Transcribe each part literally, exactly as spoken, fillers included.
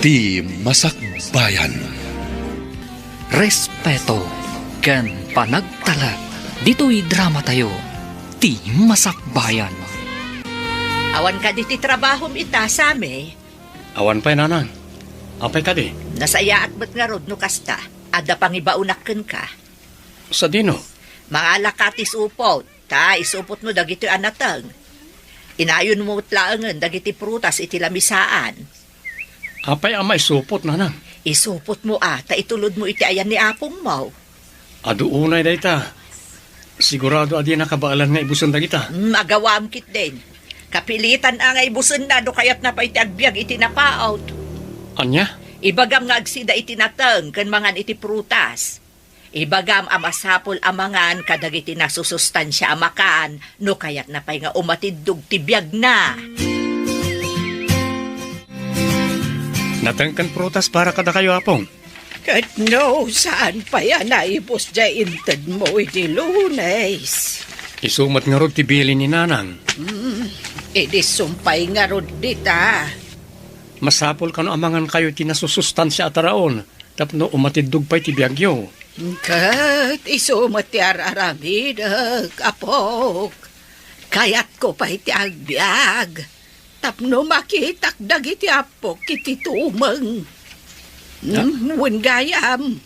Ti Masakbayan. Respeto ken panagtalek ditoy dramatayo, Ti Masakbayan. Awan kadi ti trabahom ita, Sammy? Awan pay, nanang. Apay kadi? Nasayaat met ngarud no kasta. Adda pangibaonak kenka. Sadino? Mangalaka ti supot. Ta, isupotmo dagitoy a nateng. Inayonmo met laengen dagiti prutas iti lamisaan. Apay a maisupot, nanang? Isupotmo a, ta itulodmo iti ayan ni apongmo. Adu unay dayta. Sigurado a dina kabaelan nga ibusen dagita. Hmm, agawam ketdin. Kapilitan a nga ibusenna no kayatna pay ti agbiag iti napaut. Ania? Ibagam nga agsida iti nateng ken mangan iti prutas. Ibagam a masapul a mangan kadagiti nasusustansia a makan no kayatna pay nga umatiddog ti biagna. Nateng ken prutas para kadakayo, Apong. Ket no, saan pay a naibus diay intedmo iti Lunes? Isu met ngarud ti bilin ni Nanang. Hmm, idi sumpay ngarud dita. Masapul kano a mangankayo ti nasusustansia a taraon tapno umatiddog pay ti biagyo. Ket isu met ti ar-aramidek, apok. Kayatko pay ti agbiag tapno makitak dagiti appok iti tumeng. Ah? Hmm, wen gayam,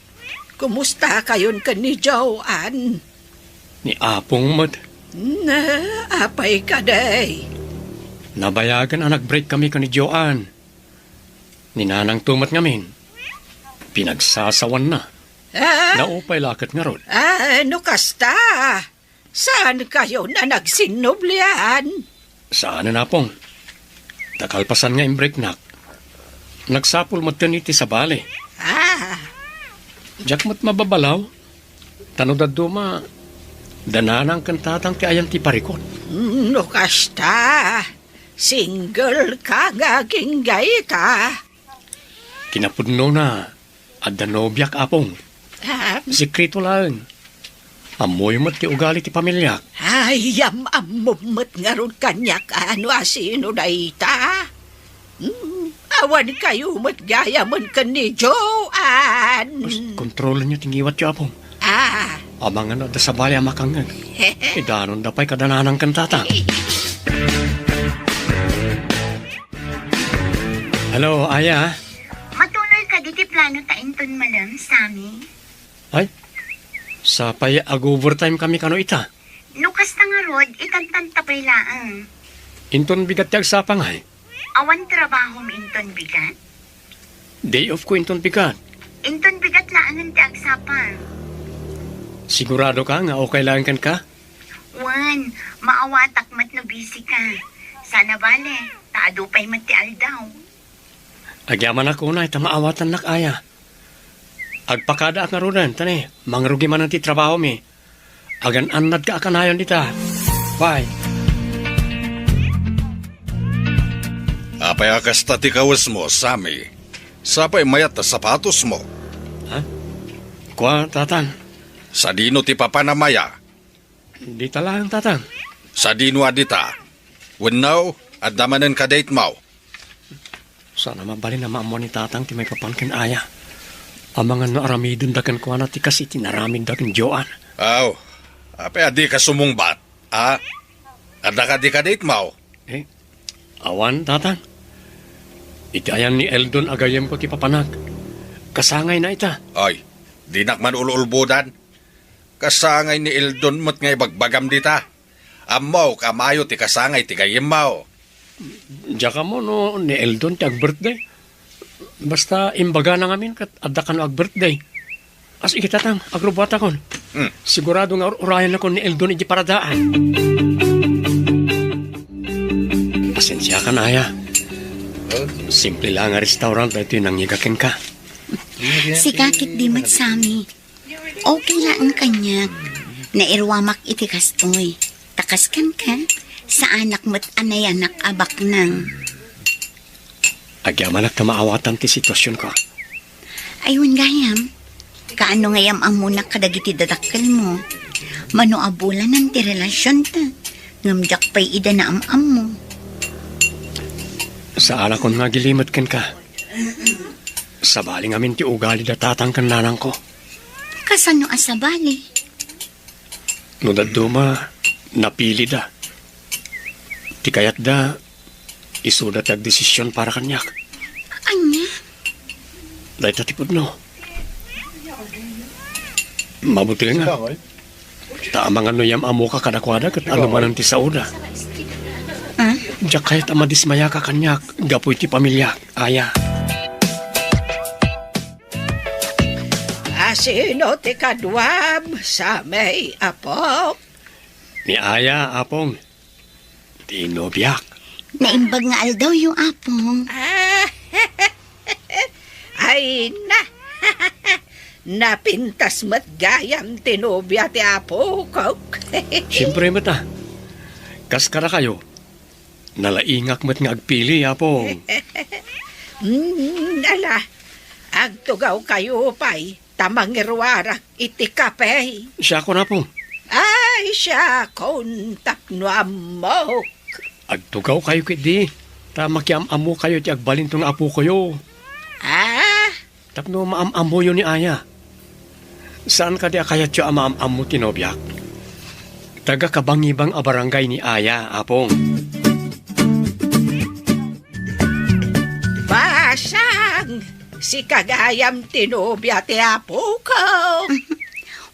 kumustakayon ken ni Joan? Ni Apong met. Na, apay kadi? Nabayagen a nag-break kami ken ni Joan. Ni Nanangto met ngamin, pinagsasawanna. Ah? Naupay la ket ngarud. Ah, no kasta, saankayon a nagsinnublian? Saanen, Apong. Ta kalpasan nga imbreaknak, nagsapul metten iti sabali. Ah. Diak met mababalaw. Ta no dadduma, da Nanang ken Tatang ti ayan ti parikut. No kasta, single ka nga agingga ita. Kinapudnona, adda nobiak, Apong. Ah. Sekreto laeng. Ammoyo met ti ugali ti pamiliak. Ay, am-ammom met ngarud kaniak a no asino dayta. Hmm, awankayo met gayamen ken ni Joan. Bas, kontrolenyo ti ngiwatyo, Apong. Ah. Amangan no adda sabali a makangngeg, idanonda pay kada Nanang ken Tatang. Hello, Aya. Matuloy kadi ti plano ta inton malem, Sammy? Ay, sapay ag-overtime kami kano ita. No kasta ngarud, itantanta pay laeng. Inton bigat ti agsapa ngay? Awan trabahom inton bigat? Day off ko inton bigat. Inton bigat laengen ti agsapa. Sigurado ka nga okay laeng kenka? Wen, maawatak met no busy ka. Sana bale, ta adu pay met ti aldaw. Agyamanak unay ta maawatannak, Aya. Agpakadaak ngaruden, ta ne, mangrugi manen ti trabahomi. Agan-annadka a kanayon dita. Bye. Apay a kasta ti kawesmo, Sammy? Sapay mayat a sapatosmo. Ha? Kua, Tatang. Sadino ti papan a maya? Dita laeng, Tatang. Sadino a dita? Wenno, adda manen ka-date mo? Saan a mabalin a maammuan ni Tatang ti maipapan ken Aya. Amangan no aramidenda kenkuana ti kas iti inaramidda ken Joan. Aw, apay a dika sumungbat, a? Adda kadi ka-date mo? Eh, awan, Tatang. Iti ayan ni Eldon a gayyemko ti papanak. Kasangayna ita. Ay, dinak man ul-ulbodan. Kasangay ni Eldon met nga ibagbagam dita. Ammok a mayo ti kasangay ti gayyemmo. Diak ammo no ni Eldon ti ag-birthday. Basta imbagana ngamin ket adda kano ag-birthday. As iti Tatang, agrubuatakon. Hmm. Sigurado nga ur-urayannakon ni Eldon iti paradaan. Pasensiakan, Aya. Simple la nga restaurant daytoy nangngiga kenka. Sika ketdi met, Sammy. Okay laeng kaniak. Nairuamak iti kastoy. Ta kas kenka, saanak met a nayanak a baknang. Agyamanak ta maawatan ti situasionko. Ay, wen gayam. Kaano nga yam-ammonak kadagiti dadakkelmo? Mano a bulanen ti relasionta, ngem diak pay ida naam-ammo. Saanakon nga agilimed kenka. Sabali ngamin ti ugali da tatang ken nanangko. Kasano a sabali? No dadduma, napilida. Ti kayatda, isuda ti agdesision para kaniak. Ania? Dayta ti pudno. Mabuti nga. Ta amangan no yam-ammoka kadakuada ket anumanen ti saoda. Ah? Diak kayat a madismayaka kaniak gapu iti pamiliak, Aya. A sino ti kaduam, Sammy, Apong? Ni Aya, Apong. Ti nobiak. Naimbag nga aldawyo, Apong. Ah, ay na. Napintas met gayam ti nobia ti apok. Siempre met, a. Kas kadakayo, nalaingak met nga agpili, Apong. Mm, ala, agtugawkayo pay ta mangiruarak iti kape. Siakon, Apong. Ay, siakon, tapno ammok. Agtugawkayo ketdi, ta makiam-ammokayo iti agbalinto nga apokoyo. Ah? Tapno maam-ammoyo ni Aya. Saan kadi a kayatyo a maam-ammo ti nobiak? Taga-Kabangibang a barangay ni Aya, Apong. Basang, sika gayam ti nobia ti apok.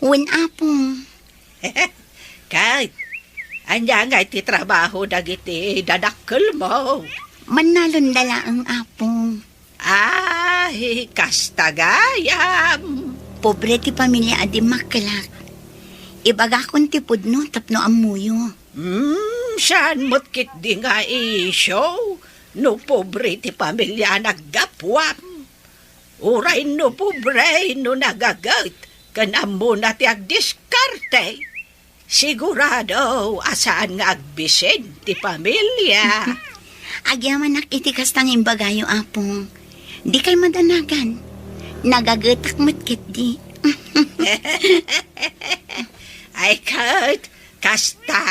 Wen, Apong. Ket, ania ngay ti trabaho dagiti dadakkelmo? Mannalonda laeng, Apong. Ay, kasta gayam. Pobre ti pamilia a dimmakkelak. Ibagakon ti pudno tapno ammoyo. Hmm, saan met ketdi nga isyu no pobre ti pamilia a naggapuam? Uray no pobre no nagaget ken ammona ti agdiskarte, sigurado a saan nga agbisin ti pamilia. Agyamanak iti kasta nga imbagayo, Apong. Dikay madanagan. Nagagetak met ketdi. Ay, ket, kasta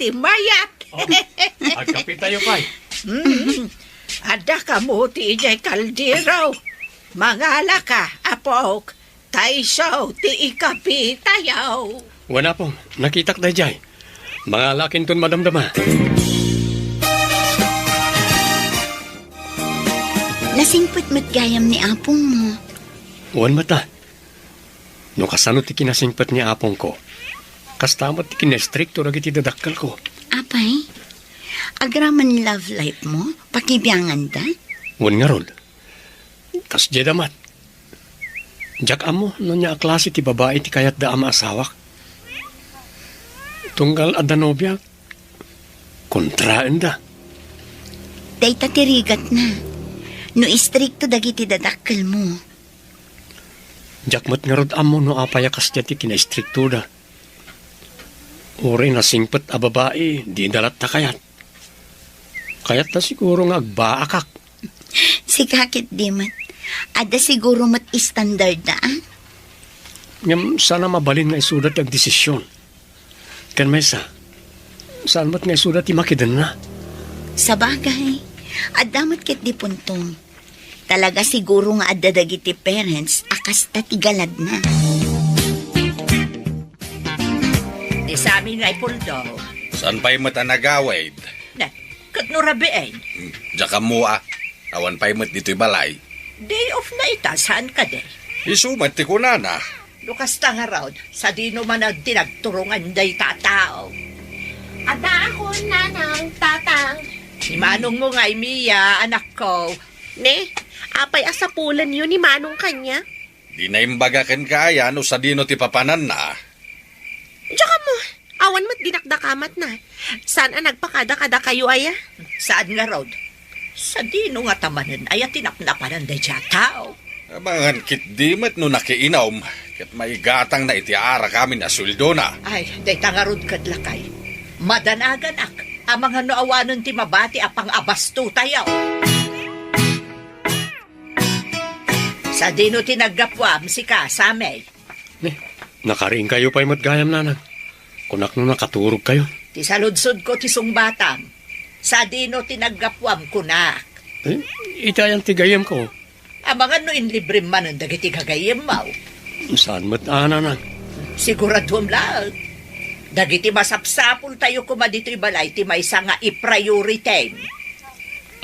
ti mayat. Oh, agkapitayo pay. Mm. Adda kamo ti idiay kaldero. Mangalaka, apok, ta isu ti ikapitayo. Wen, Apong, nakitak daydiay. Mangalakinton madamdama. Nasingpet met gayam ni apongmo. Wen met a. No kasano ti kinasingpet ni apongko, kasta met ti kinaistrikto dagiti dadakkelko. Apay, agraman love life mo, pakibianganda? Wen ngarud, kasdiay da met. Diak ammo no ania a klase ti babai ti kayatda a maasawak. Tunggal adda nobiak, kontraenda. Dayta ti rigatna. No istrikto dagiti dadakkelmo. Diak met ngarud ammo no apay a kasdiay ti kinaistriktoda. Uray nasingpet a babai, dida latta kayat. Kayatta siguro nga agbaakak. Sika ketdi met. Adda siguro met standarda, a? Ngem saan a mabalin nga isuda ti agdesision. Ken maysa, saan met nga isuda ti makidenna. Sabagay, adda met ketdi puntom. Talaga siguro nga adda dagiti parents a kasta ti galadna. Ni Sammy nga ipuldo. Saan pay met a nagawid? Na, ket no rabiin? Hmm, diak ammo a. Awan pay met ditoy balay. Day off na ita, saan kadi? Isu met ti kunana. No kasta ngarud, sadino man ti nagturongan dayta a tao? Addaakon, Nanang, Tatang. Ni manongmo ngay, Mia, anakko. Ne, apay a sapulenyo ni Manong kaniak? Di naimbaga kenka aya no sadino ti papananna? Diak ammo, awan met dinakdakamatna. Saan a nagpakada kadakayo aya? Saan ngarud? Sadino ngata manen aya ti napnapanan daydiay a tao? Amangan ketdi met no nakiinum, ket maigatangna iti arak amin a sueldona. Ay, dayta ngarud ket lakay. Madanaganak, amangan no awanen ti mabati a pangabastotayo. Sadino ti naggapuam, sika, Sammy? Ne, nakariingkayo pay met gayam, Nanang. Kunak no nakaturogkayo. Ti saludsodko ti sungbatam. Sadino ti naggapuam, kunak? Eh, iti ayan ti gayyemko. Amangan no inlibrem manen dagiti gagayyemmo. Saan met a, nanang? Siguraduem laeng. Dagiti masapsapultayo koma ditoy balay ti maysa nga i-priority.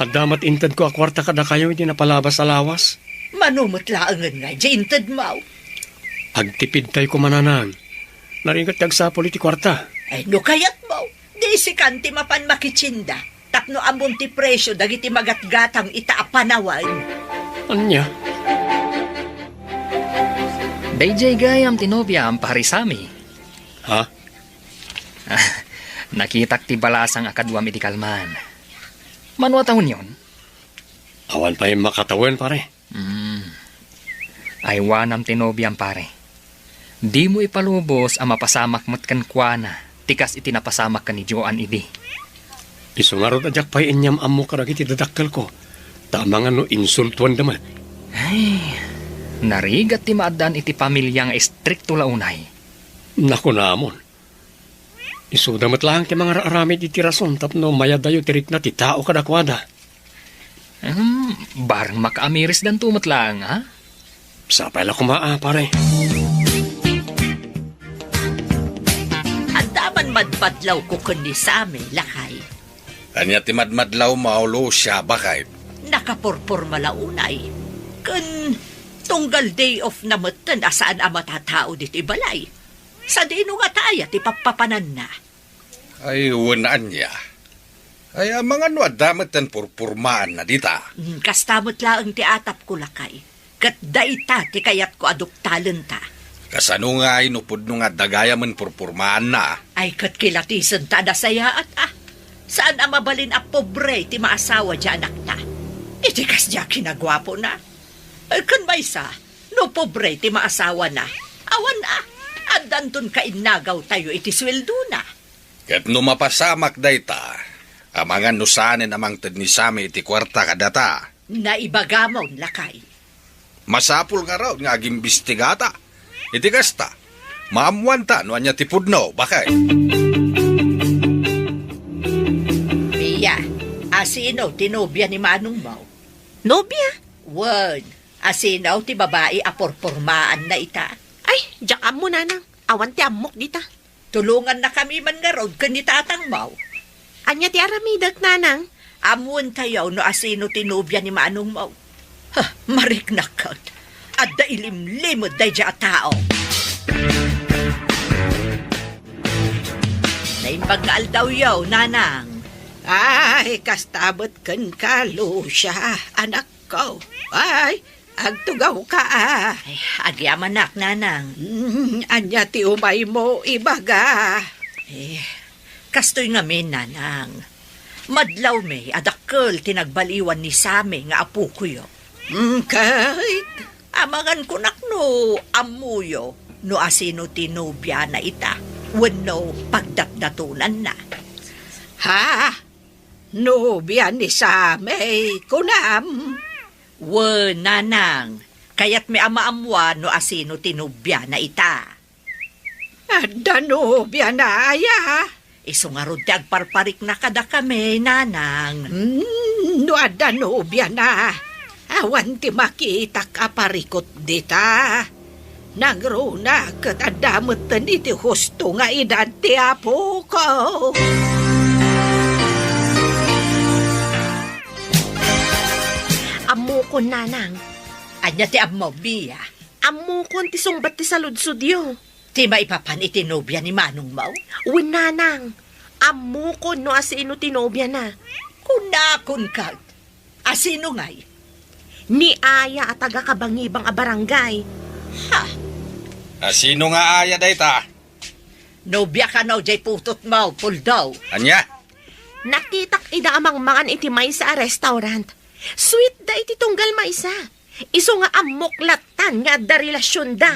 Adda met intedko a kuarta kadakayo iti napalabas a lawas. Mano met laengen nga di intedmo? Agtipidtayo koma, nanang. Narigat ti agsapul iti kuarta. Ay, no kayatmo, di sikan ti mapan makitienda. Tapno ammom ti presio dagiti magatgatang ita a panawen. Ania? Daydiay gayam ti nobiam, Pare Sammy. Ha? Nakitak ti balasang a kaduam idi kalman. Mano a tawenyon? Awan pay makatawen, pare. Hmm. Aywanam ti nobiam, pare. Dimo ipalubos a mapasamak met kenkuana ti kas iti napasamak ken ni Joan idi. Isu ngarud a diak pay inyam-ammo kadagiti dadakkelko, ta amangan no insultuanda met. Ay, narigat ti maaddaan iti pamilya nga istrikto la unay. Nakunamon. Isuda met laeng ti mangar-aramid iti rason tapno mayadayo ti rikna ti tao kadakuada. Hmm, bareng makaamirisdanto met laeng, a? Sapay la koma, a, pare. Adda man madmadlawko ken ni Sammy, lakay. Ania ti madmadlawmo, Lucia, baket? Nakapurporma la unay. Ken tunggal day off na metten a saan a matatao ditoy balay. Sadino ngata aya ti pappapananna? Ay, wen ania. Ay, amangan no adda metten purpurmaanna dita. Hmm, kasta met laeng ti atapko, lakay. Ket dayta ti kayatko a duktalenta. Kasano ngay no pudno nga adda gayamen purpurmaanna? Ay, ket kilatisenta a nasayaat, a. Saan a mabalin a pobre ti maasawa ti anakta. Iti kasdiay a kinaguapona. Ay, ken maysa, no pobre ti maasawana, awan a, addanton kainnagawtayo iti sueldona. Ket no mapasamak dayta, amangan no saanen a mangted ni Sammy iti kuarta kadata. Naibagamon, lakay. Masapul ngarud nga agimbistigata. Iti kasta, maammoanta no ania ti pudno, baket. Pia, asino ti nobia ni manongmo? Nobia? Wen, asino ti babai a purpurmaanna ita? Ay, diak ammo, nanang. Awan ti ammok dita. Tulongannakami man ngarud ken ni tatangmo. Ania ti aramidek, nanang? Ammoentayo no asino ti nobia ni manongmo. Ha, mariknak ket. Adda ilimlimed daydiay a tao. Naimbag nga aldawyo, nanang. Ay, kasta met kenka, Lucia, anakko. Ay, agtugawka, a. Ay, agyamanak, nanang. Mm, ania ti umaymo ibaga? Eh, kastoy ngamin, nanang. Madlawmi a dakkel ti nagbaliwan ni Sammy nga apokoyo. Mm, ket? Amangan kunak no ammoyo no asino ti nobiana ita wenno pagdatdatonanna. Ha? Nobia ni Sammy, kunam? Wen, nanang, kayatmi a maammoan no asino ti nobiana ita. Adda nobiana aya? Isu ngarud ti agparparikna kadakami, nanang. Hmm, no adda nobiana, awan ti makitak a parikut dita. Nangruna ket adda metten iti husto nga edad ti apok. Ammokon, nanang. Ania ti ammom, Bea? Ammokon ti sungbat ti saludsodyo. Ti maipapan iti nobia ni manongmo? Wen, nanang. Ammokon no asino ti nobiana. Kunakon ket. Asino ngay? Ni Aya a taga-Kabangibang a barangay. Ha? Asino nga Aya dayta? Nobia kano jay putotmo, Puldo. Ania? Nakitak ida a mangmangan iti maysa a restaurant. Sweet da iti tunggal maysa. Isu nga ammok lattan nga adda relasionda.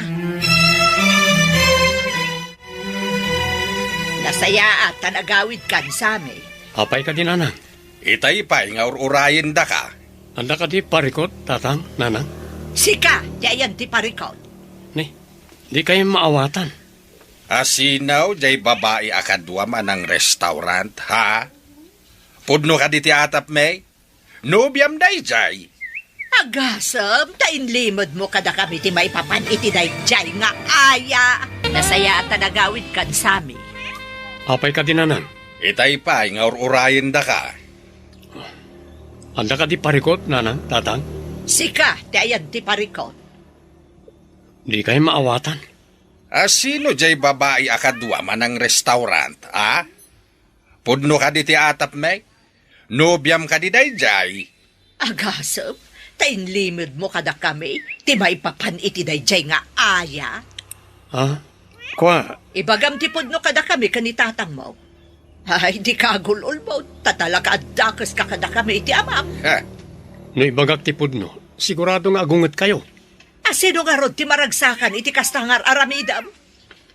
Nasayaat ta nagawidkan, Sammy. Apay kadi, nanang? Itay pay nga ur-urayendaka. Adda kadi parikut, tatang, nanang? Sika, ti ayan ti parikut. Ni, di kayo maawatan. Asino jay babai a kaduam a nang-restaurant, ha? Pudno kadi ti atapmi? Nobiam dayjay? Agasem, ta inlimedmo kadakami ti maipapan iti daydiay nga aya. Nasayaat ta nagawidkan, Sammy. Apay kadi, nanang? Itay pay nga ur-urayendaka. Adda kadi parikot, nanang, tatang? Sika ti ayan ti parikot. Dikay maawatan. A, sino jay babai a kadua manang restaurant, a? Pudno kadi ti atapmi? Nobiam kadi dayjay? Agasem, ta inlimedmo kadakami ti maipapan iti dayjay nga aya. Ha? Kua? Ibagam ti pudno kadakami ken ni tatangmo. Ay, dika agul-ulbod, ta talaga a dakeska kadakami iti amam. Heh. No ibagak ti pudno, sigurado nga agungetkayo. A, sino ngarud ti maragsakan iti kasta nga ar-aramidem?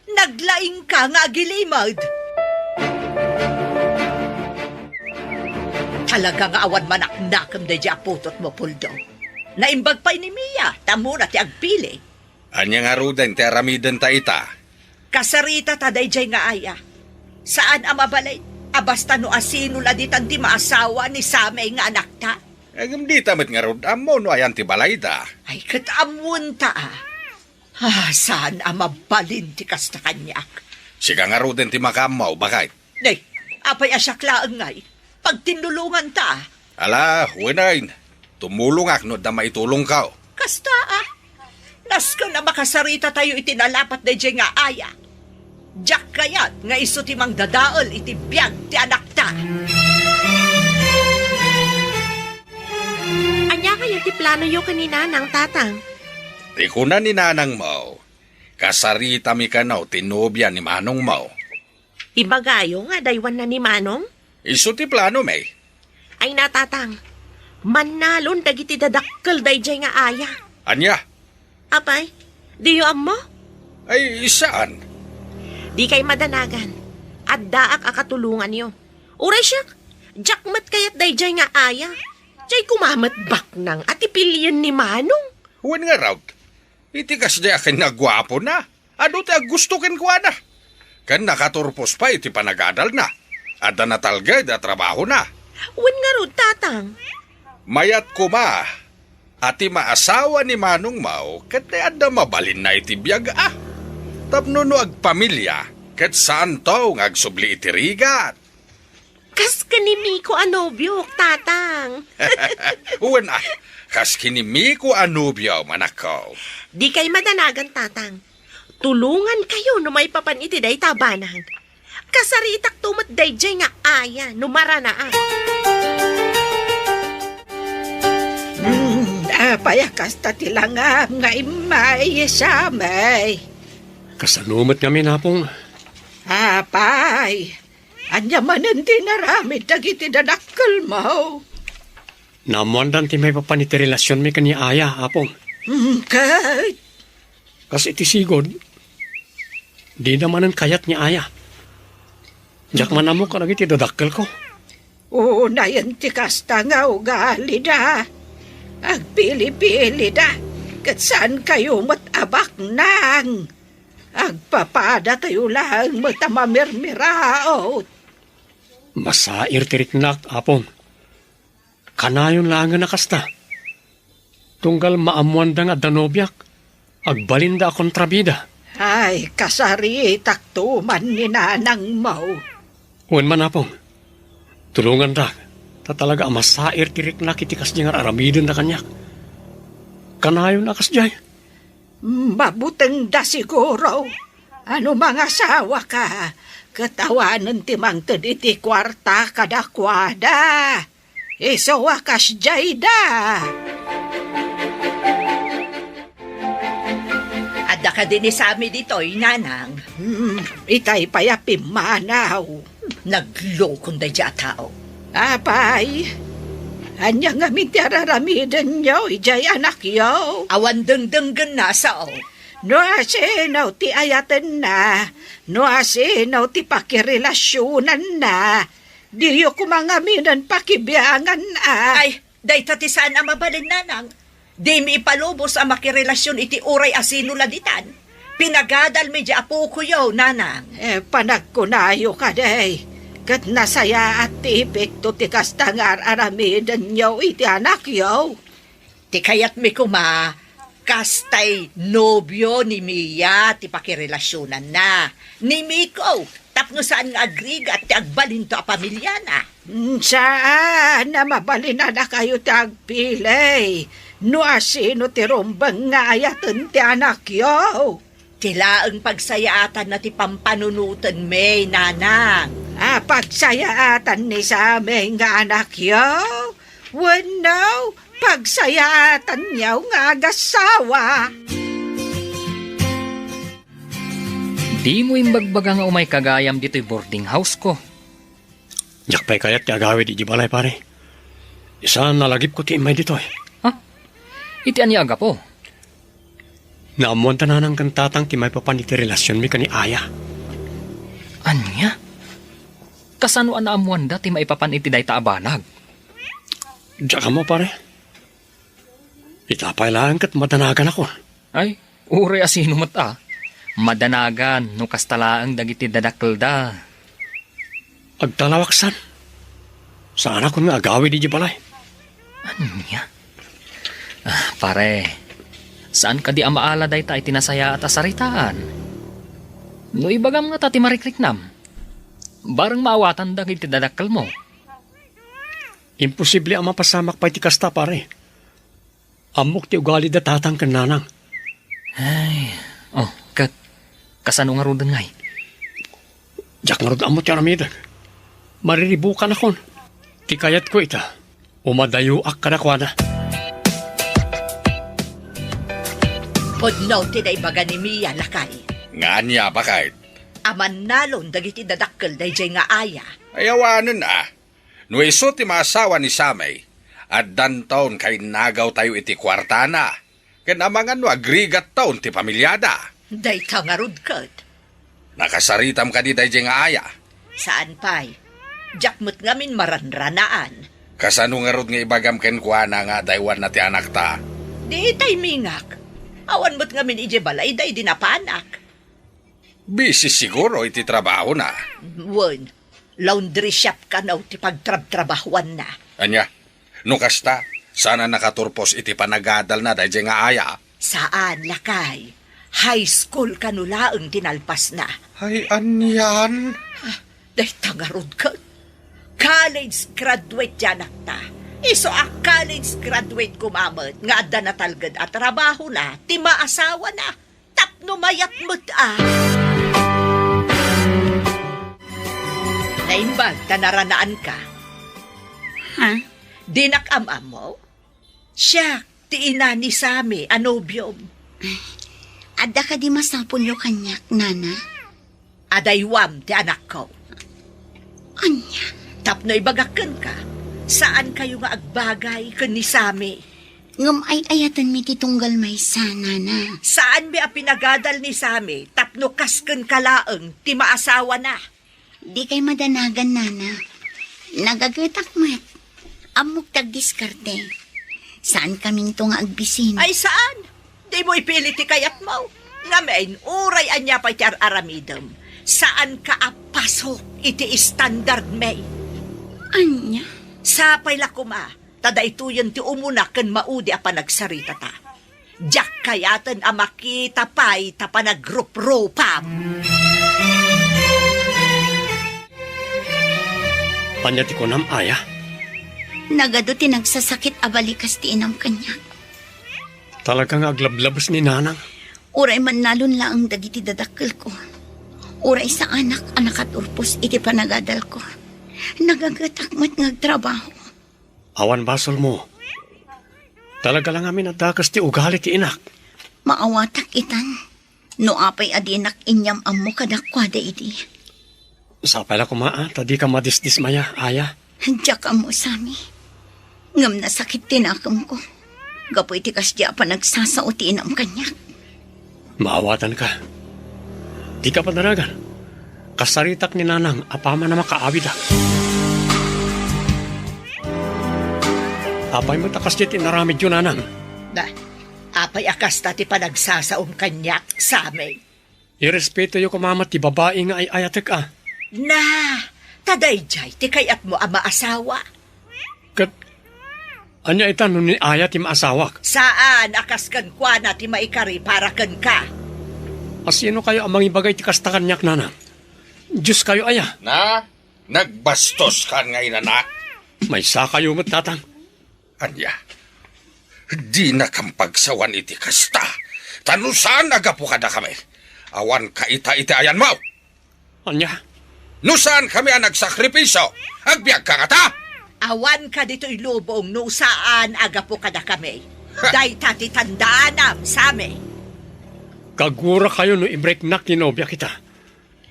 Naglaingka nga agilimed. Talaga nga awan manaknakem daydi a putotmo, Puldo. Naimbag pay ni Mia, ta ammona ti agpili. Ania ngaruden ti aramidenta ita? Kasaritata daydiay nga aya. Saan a mabalin a basta no asino la ditan ti maasawa ni Sammy nga anakta. Ngem dita met ngarud ammo no ayan ti balayda. Ay, ket ammoenta, a. Ah, saan a mabalin ti kasta kaniak. Sika ngaruden ti makaammo, baket. Nay, apay a siak laeng ngay? Pagtinnulonganta. Ala, wen, tumulongak no adda maitulongko. Kasta, a. Nasken a makasaritatayo iti nalapat daydiay nga aya. Diak kayat nga isu ti mangdadael iti biag ti anakta. Ania kayat ti planoyo ken ni Nanang, Tatang? Ti kuna ni Nanangmo, kasaritami kano ti nobia ni manongmo. Ibagayo nga adaywanna ni Manong? Isu ti planomi. Ay, Tatang, mannalon dagiti dadakkel daydiay nga aya. Ania? Apay, diyo ammo? Ay, saan? Dikay madanagan. Addaak a katulonganyo. Uray siak, diak met kayat daydiay nga aya. Diay koma met baknang a ti pilien ni Manong. Wen ngarud, iti kasdiay a ken naguapona, adu ti aggusto kenkuana. Ken nakaturpos pay iti panagadalna. Adda natalged a trabahona. Wen ngarud, Tatang. Mayat koma a ti maasawa ni manongmo ket ti adda mabalinna iti biag a. Tapno no agpamilia, ket saanto nga agsubli iti rigat. Kas ken ni Miko a nobiok, Tatang. Wen a, kas ken ni Miko a nobio, manakko. Dikay madanagan, Tatang. Tulongankayo no maipapan iti dayta banag. Kasaritakto met daydiay nga aya no marana a. Hmm, apay a kasta ti langam nga immay, Sammy? Kasano met ngamin, Apong? Apay, ania manen ti inaramid dagiti dadakkelmo? Naammoandan ti maipapan iti relasionmi ken ni Aya, Apong. Hmm, ket? Kas iti sigud, dida manen kayat ni Aya. Diak man ammo kadagiti dadakkelko. Unayen ti kasta nga ugalida. Agpili-pilida, ket saankayo met a baknang. Agpapadatayo laeng met a mamirmiraot. Masair ti riknak, Apong. Kanayon laengen a kasta. Tunggal maammoanda nga adda nobiak, agbalinda a kontrabida. Ay, kasaritakto man ni nanangmo. Wen man, Apong. Tulongandak, ta talaga a masair ti riknak iti kasdi nga ar-aramidenda kaniak. Kanayon a kasdiay. Mabutengda siguro. A no mangasawaka, ket awanen ti mangted iti kuarta kadakuada. Isu a kasdiayda. Adda kadi ni Sammy ditoy, Nanang? Hmm, itay pay a pimmanaw. Naglokon daydiay a tao. Apay, ania ngamin ti ar-aramidenyo idiay anakyo? Awan dengdenggenna, sao. No asino ti ayatenna, no asino ti pakirelasionanna, diyo koma ngaminen pakibiangan a. Ay, dayta ti saan a mabalin, Nanang. Dimi ipalubos a makirelasion iti uray asino la ditan. Pinagadalmi di apokoyo, Nanang. Eh, panagkunayo kadi, ket nasayaat ti epekto ti kasta nga ar-aramidenyo iti anakyo. Ti kayatmi koma, kastay nobio ni Mia ti pakirelasionanna. Ni Miko, tapno saan nga agrigat ti agbalinto a pamiliana. Saan a mabalin a dakayo ti agpili no asino ti rumbeng nga ayaten ti anakyo. Ti laeng pagsayaatanna ti pampanunotenmi, nanang. A, pagsayaatan ni Sammy nga anakyo? Wenno, pagsayaatanyo nga agasawa? Dimo imbagbaga nga umayka gayam ditoy boarding house-ko. Diak pay kayat ti agawid idiay balay, pare. Saan a lagipko ti immay ditoy. Ha? Iti ania a gapu? Naammoan ta nanang ken tatang ti maipapan iti relasionmi ken ni Aya. Ania? Kasano a naammoanda ti maipapan iti dayta a banag? Diak ammo, pare. Ita pay laeng ket madanaganakon. Ay, uray a sino met a. Madanagan no kasta laeng dagiti dadakkelda. Agtalawaksan. Saanakon nga agawid idiay balay. Ania? Ah, pare, saan kadi a maala dayta iti nasayaat a saritaan? No ibagam ngata ti marikriknam, bareng maawatan dagiti dadakkelmo. Imposible a mapasamak pay ti kasta, pare. Ammok ti ugali da tatang ken nanang. Ay, oh, ket kasano ngaruden ngay? Diak ngarud ammo ti aramidek. Mariribukanakon. Ti kayatko ita, umadayoak kadakuada. Pudno ti naibaga ni Mia, lakay. Nga ania, baket? A mannalon dagiti dadakkel daydiay nga Aya. Ay, awanen a. No isu ti maasawa ni Sammy, addanton kainnagawtayo iti kuartana, ken amangan no agrigatton ti pamiliada. Dayta ngarud ket. Nakasaritam kadi daydiay nga Aya? Saan pay. Diak met ngamin maranranaan. Kasano ngarud nga ibagam kenkuana nga adaywanna ti anakta? Di itaymingak. Awan met ngamin idiay balay daydi napanak. Busy siguro iti trabahona. Wen, laundry shop kano ti pagtrabtrabahuanna. Ania? No kasta, saan a nakaturpos iti panagadalna daydiay nga Aya? Saan, lakay. High school kano laeng ti nalpasna. Ay, anian? Ah, dayta ngarud ket. College graduate ti anakta. Isu a college graduate koma met nga adda natalged a trabahona ti maasawana. Tapno mayat met a. Naimbag ta naranaanka. Ha? Dinak am-ammo? Siak ti ina ni Sammy a nobiom. Adda kadi masapulyo kaniak, nana? Adaywam ti anakko. Ania? Tapno ibagak kenka, saankayo nga agbagay ken ni Sammy. Ngem ay-ayatenmi ti tunggal maysa, nana. Saanmi a pinagadal ni Sammy tapno kas kenka laeng ti maasawana. Dikay madanagan, nana. Nagagetak met. Ammok ti agdiskarte. Saankaminto nga agbisin. Ay, saan? Dimo ipili ti kayatmo. Ngamin, uray ania pay ti ar-aramidem, saanka a pasok iti standardmi. Ania? Sapay la koma, ta daytoyen ti umuna ken maudi a panagsaritata. Diak kayaten a makita pay ta panagruprupam. Ania ti kunam, Aya? Nagadu ti nagsasakit a balikas ti inam kaniak. Talaga nga aglablabes ni Nanang. Uray mannalon laeng dagiti dadakkelko. Uray saanak a nakaturpos iti panagadalko. Nagagetak met nga agtrabaho. Awan basolmo. Talaga la ngamin a dakes ti ugali ti inak. Maawatak itan. No apay a dinak inyam-ammo kadakuada idi. Sapay la koma, a, ta dika madisdismaya, Aya. Diak ammo, Sammy. Ngem nasakit ti nakemko gapu iti kasdi a panagsasao ti inam kaniak. Maawatanka. Dika padanagan. Kasaritak ni Nanang a paman a makaawidak. Apay met a kasdi ti inaramidyo, Nanang? Da, apay a kasta ti panagsasaom kaniak, Sammy? Irespetoyo koma met ti babai nga ay-ayatek, a. Na, ta daydiay ti kayatmo a maasawa. Ket, Ania ita no ni Aya ti maasawak? Saan a kas kenkuana ti maikari para kenka. A sino kayo a mangibaga iti kasta kaniak, nanang? Dios kayo aya? Na, nagbastos kan nga inanak. Maysa kayo met, tatang. Ania? Dinakam pagsawan iti kasta. Ta no saan a gapu kadakami, awanka ita iti ayanmo. Ania? No saan kami a nagsakripisio, agbiagka ngata? Awanka ditoy lubong no saan a gapu kadakami. Ha! Dayta ti tandaanam, Sammy. Kagura kayo no ibreknak ti nobiak ita.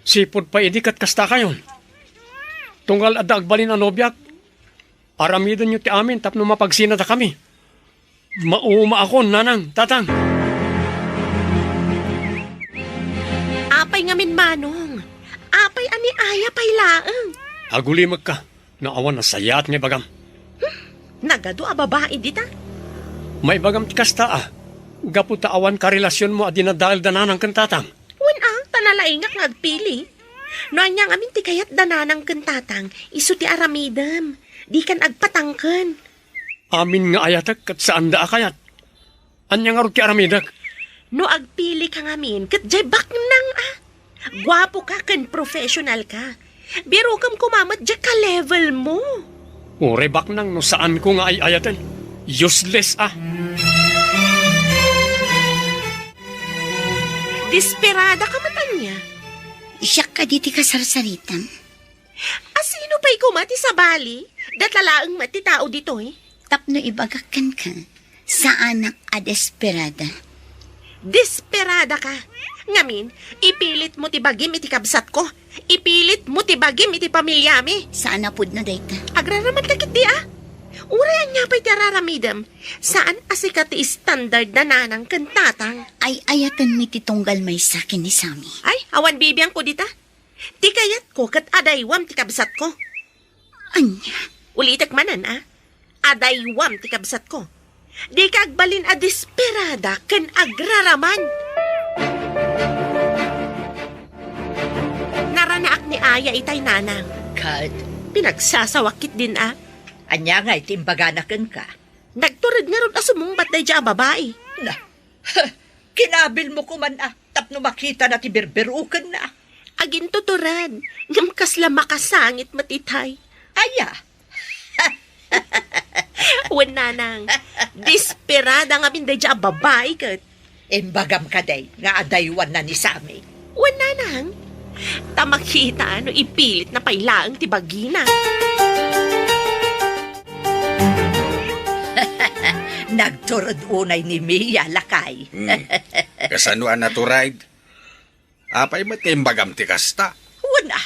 Sipud pay idi ket kasta kayon. Tunggal adda agbalin a nobiak, aramidenyo ti amin tapno mapagsinadakami. Maumaakon, nanang, tatang. Apay ngamin, manong? Apay a ni Aya pay laeng? Agulimekka, no awan a sayaat nga ibagam. Nagadu a babai dita. Maibagam ti kasta a, gapu ta awan karelasionmo a dinadaelda nanang ken tatang. Wen a, ta nalaingak nga agpili. No ania ngamin ti kayatda nanang ken tatang, isu ti aramidem. Dikan agpatangken. Amin nga ayatek ket saanda a kayat. Ania ngarud ti aramidek? No agpili ka ngamin, ket jay baknang a. Guapo ka ken professional ka. Birukem koma met jay ka-level mo. Uray baknang no saanko nga ay-ayaten. Useless a. Desperada ka met ania? Siak kadi ti kasarsaritam. A sino pay koma ti sabali? Data laeng met ti tao ditoy. Tapno ibagak kenka, saanak a desperada. Desperada ka. Ngamin, ipilit mo ti bagim iti kabsatko. Ipilit mo ti bagim iti pamiliami. Saan a pudno dayta. Agraraman ka ketdi a. Uray ania pay ti araramidem, saan a sika ti standard na nanang ken tatang. Ay-ayatenmi ti tunggal maysa ken ni Sammy. Ay, awan bibiangko dita. Ti kayatko ket adaywam ti kabsatko. Ania? Ulitek manen a, adaywam ti kabsatko. Dika agbalin a desperada ken agraraman. Naranaak ni Aya itay, nanang. Ket? Pinagsasawak ketdin a. Ania ngay ti imbagana kenka? Nagtured ngarud a sumungbat daydiay a babai. Na, kinabilmo koman a tapno makitana ti birbirukenna. Agintutured, ngem kasla makasangit met itay. Aya? Wen nanang, desperada ngamin daydiay a babai ket. Imbagam kadi nga adaywanna ni Sammy? Wen nanang, ta makita no ipilitna pay laeng ti bagina. Nagtured unay ni Mia, lakay. Hmm. Kasano a natured? Apay met nga imbagam ti kasta? Wen a,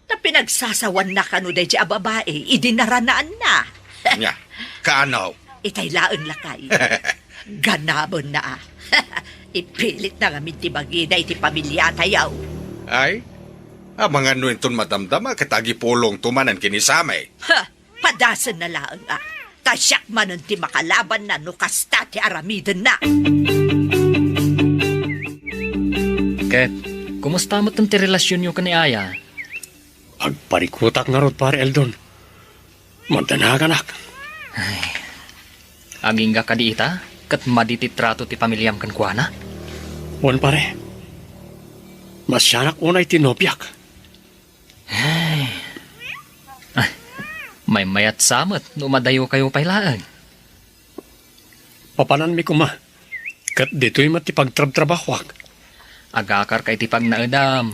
ta pinagsasawanna kano daydiay a babai idi naranaanna. Nya, kaano? Itay laeng, lakay. Ganabenna a. Ipilitna ngamin ti bagina iti pamiliatayo. Ay, amangan no inton madamdama ket agipulongto manen ken ni Sammy. Ha! Padasenna laeng a, ta siak manen ti makalabanna no kasta ti aramidenna. Ket, kumusta met ti relasionyo ken ni Aya? Agparikutak ngarud, Pare Eldon. Mandanaganak. Ay. Agingga kadi ita, ket madi ti trato ti pamiliam kenkuana? Wen, pare. Masianak unay ti nobiak. Ay. Ah, maymayat sa met no madayokayo pay laeng. Papananmi koma, ket ditoy met ti pagtrabtrabahoak. Agakarka iti pagnaedam.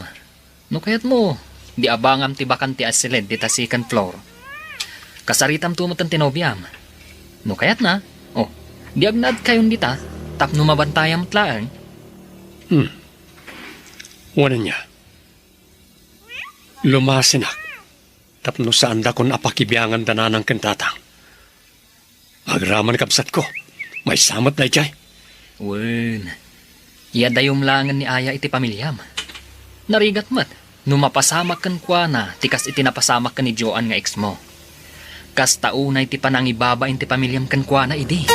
No kayatmo, di abangam ti bakante a siled dita second floor. Kasaritamto met ti nobiam. No kayatna, oh, di agnaedkayon dita, tapno mabantayam met laeng. Hmm. Wen ania? Lumasinak tapno saandakon a pakibiangan da nanang ken tatang. Agraman, kabsatko. Maysa met daydiay. Wen, iyadayom laengen ni Aya iti pamiliam. Narigat met no mapasamak kenkuana ti kas iti napasamak ken ni Joan nga ex mo. Kasta unay ti panangibabain ti pamiliam kenkuana idi.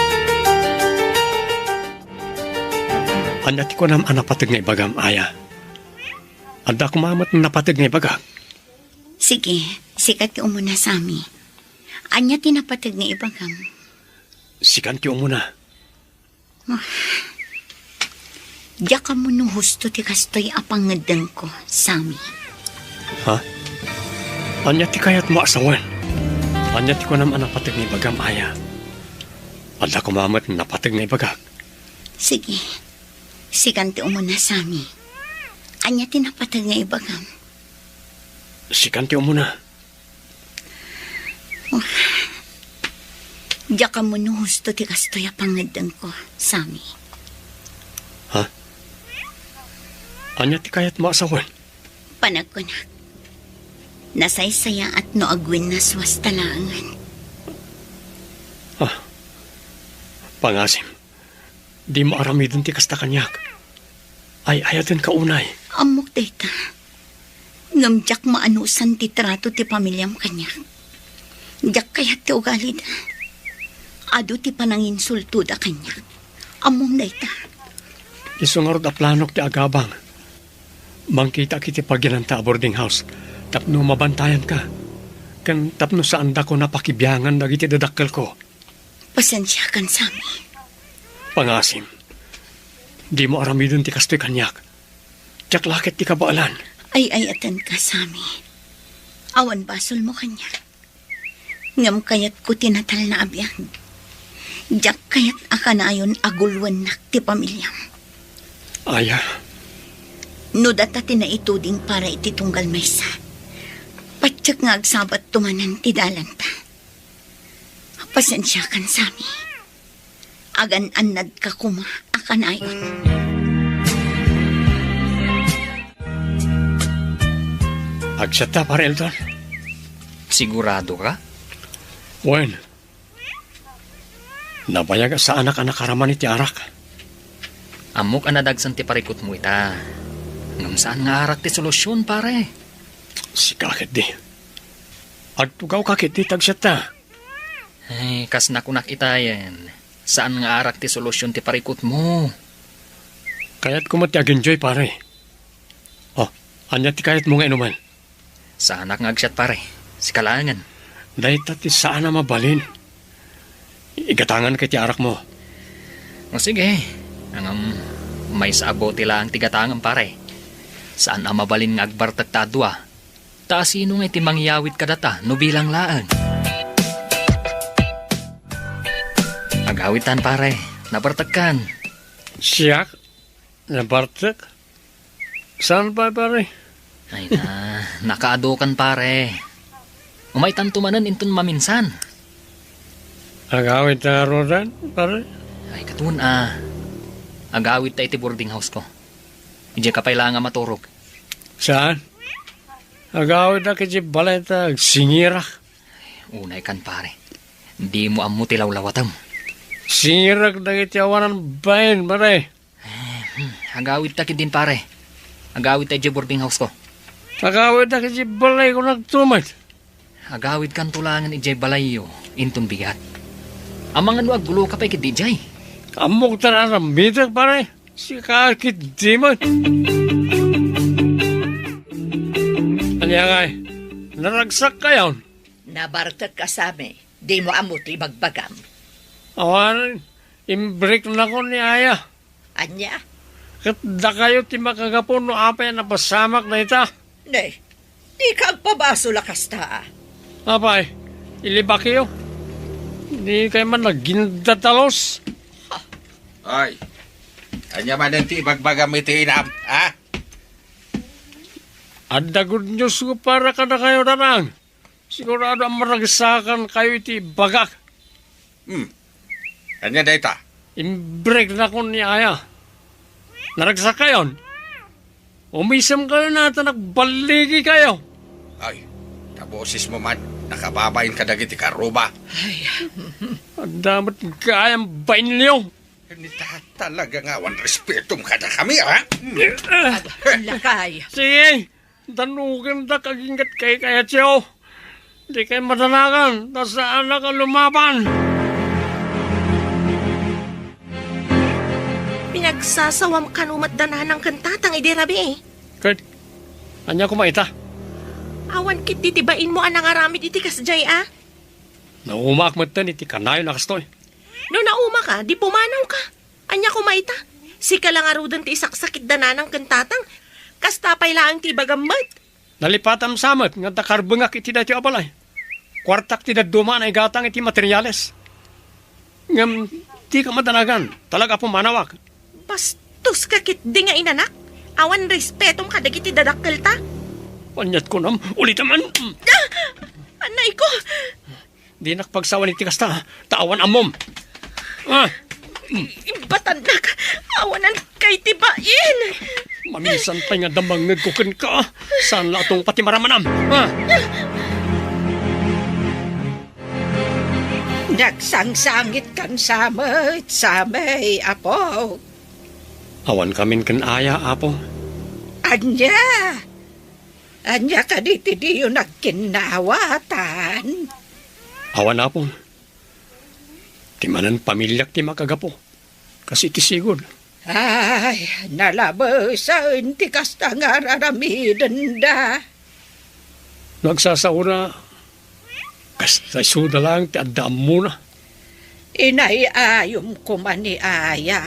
Ania ti kunam a napateg nga ibagam, Aya? Adda koma met napateg nga ibagak. Sige, sika ti umuna, Sammy. Ania ti napateg nga ibagam? Sikan ti umuna. Diak ammo no husto ti kastoy a pangngeddengko, Sammy. Ha? Ania ti kayatmo a sawen? Ania ti kunam a napateg nga ibagam, Aya? Adda koma met napateg nga ibagak. Sige. Sikan ti umuna, Sammy. Ania ti napateg nga ibagam? Sikan ti umuna. Diak ammo no husto ti kastoy a pangngeddengko, Sammy. Ha? Ania ti kayatmo a sawen? Panagkunak, nasaysayaat no agwinnaswasta laengen. Ah, pangasim, dimo aramiden ti kasta kaniak. Ay-ayatenka unay. Ammok dayta. Ngem diak maanusan ti trato ti pamiliam kaniak. Diak kayat ti ugalida. Adu ti pananginsultoda kaniak. Ammom dayta. Isu ngarud a planok ti agabang. Mangkitak iti paginanta a boarding house tapno mabantayanka, ken tapno saandakon a pakibiangan dagiti dadakkelko. Pasensiakan, Sammy. Pangasim, dimo aramiden ti kastoy kaniak. Diak la ket ti kabaelan. Ay-ayatenka, Sammy. Awan basolmo kaniak. Ngem kayatko ti natalna a biag. Diak kayat a kanayon a gulwennak ti pamiliam. Aya. No data ti naituding para iti tunggal maysa, patiek nga agsabatto manen ti dalanta. Pasensiakan, Sammy. Agan-annadka koma a kanayon. Agsiatta, Pare Elton? Sigurado ka? Wen. Nabayag a saanak a nakaraman iti arak. Ammok a nadagsen ti parikutmo ita. Ngem saan nga arak ti solusion, pare. Sika ketdi. Agtugawka ketdi ta agsiatta. Ay, kas nakunak itayen, saan nga arak ti solusion ti parikutmo. Kayatko met ti agenjoy, pare. Oh, ania ti kayatmo nga inumen? Saanak nga agsiat, pare. Sika laengen. Dayta ti saan a mabalin. Igatanganka iti arakmo. O sige. Ngem maysa a bote laeng ti gatangem, pare. Saan a mabalin nga agbartek ta a dua. Ta asino ngay ti mangyawid kadata no bilang laeng? Agawitan, pare. Nabartekkan. Siak? Nabartek? Saan pay, pare? Ay na, nakaadukan, pare. Umaytanto manen inton maminsan. Agawid ta ngaruden, pare? Ay, katon a. Agawid ta iti boarding house ko. Idiay ka pay laeng a maturog. Saan? Agawid ta iti balay ta agsingirak. Unay kan, pare. Dimo ammo ti lawlawatem. Singirak dagiti awanan bain, pare. Hmm, agawid ta ketdin, pare. Agawid ta idiay boarding house ko. Agawid ta iti balay ko nagtumet. Agawid kanto laengen idiay balayyo, inton bigat. Amangan no aggulo ka pay ketdi idiay. Ammok ta aramidek, pare. Sika ketdi met. Ania ngay? Naragsak kayon? Nabartek ka, Sammy. Dimo ammo ti ibagbagam. Awan, imbreknakon ni Aya. Ania? Ket dakayo ti makagapu no apay a napasamak dayta. Ne, dika agpabasol a kasta a. Apay, ilibakyo. Dikay man nagindadalos. Ay, ania manen ti ibagbagam iti inam, ha? Adda good news ko para kadakayo, Danang. Sigurado a maragsakankayo iti ibagak. Hmm. Ania dayta? Imbreknakon ni Aya. Naragsakayon? Umisemkayo na ta nagballigikayo. Ay, ta bosesmo man, nakababain kadagiti karuba. Ay, adda met gayam bainyo. Ni ta talaga nga awan respetom kadakami, ha? Lakay. Sige, danugendak aginggat kaykayatyo. Dikay madanagan, ta saanak a lumaban. Pinagsasawam kano met da nanang ken tatang idi rabii. Ket, ania koma ita? Awan ketdi ti bainmo a nangaramid iti kasdiay a? Naumaak metten iti kanayon a kastoy. No naumaka, di pumanawka. Ania koma ita? Sika la ngaruden ti isaksakit da nanang ken tatang. Kasta pay laeng ti ibagam met. Nalipatam sa met nga adda karbengak iti daytoy a balay. Kuartak ti dadduma a naigatang iti materiales. Ngem dika madanagan, talaga a pumanawak. Bastoska ketdi nga inanak. Awan respetom kadagiti dadakkelta. Aniat kunam, ulitam. Ah! Anayko! Dinak pagsawan iti kasta, ta awan ammom. Ah! Ibatannak, awanan kay ti bain. Mamisan pay nga damangngegko kenka, saan la a tungpa ti maramanam. Ah! Nagsangsangitkan sa met, Sammy, apo. Awan kamin ken Aya, apo. Ania? Ania kadi ti diyo nagkinnawatan? Awan, apo. Ti manen pamiliak ti makagapu. Kas iti sigud. Ay, nalabesen ti kasta nga ar-aramidenda. No agsasaona, kasta isuda laeng ti adda ammona. Inay-ayom koma ni Aya.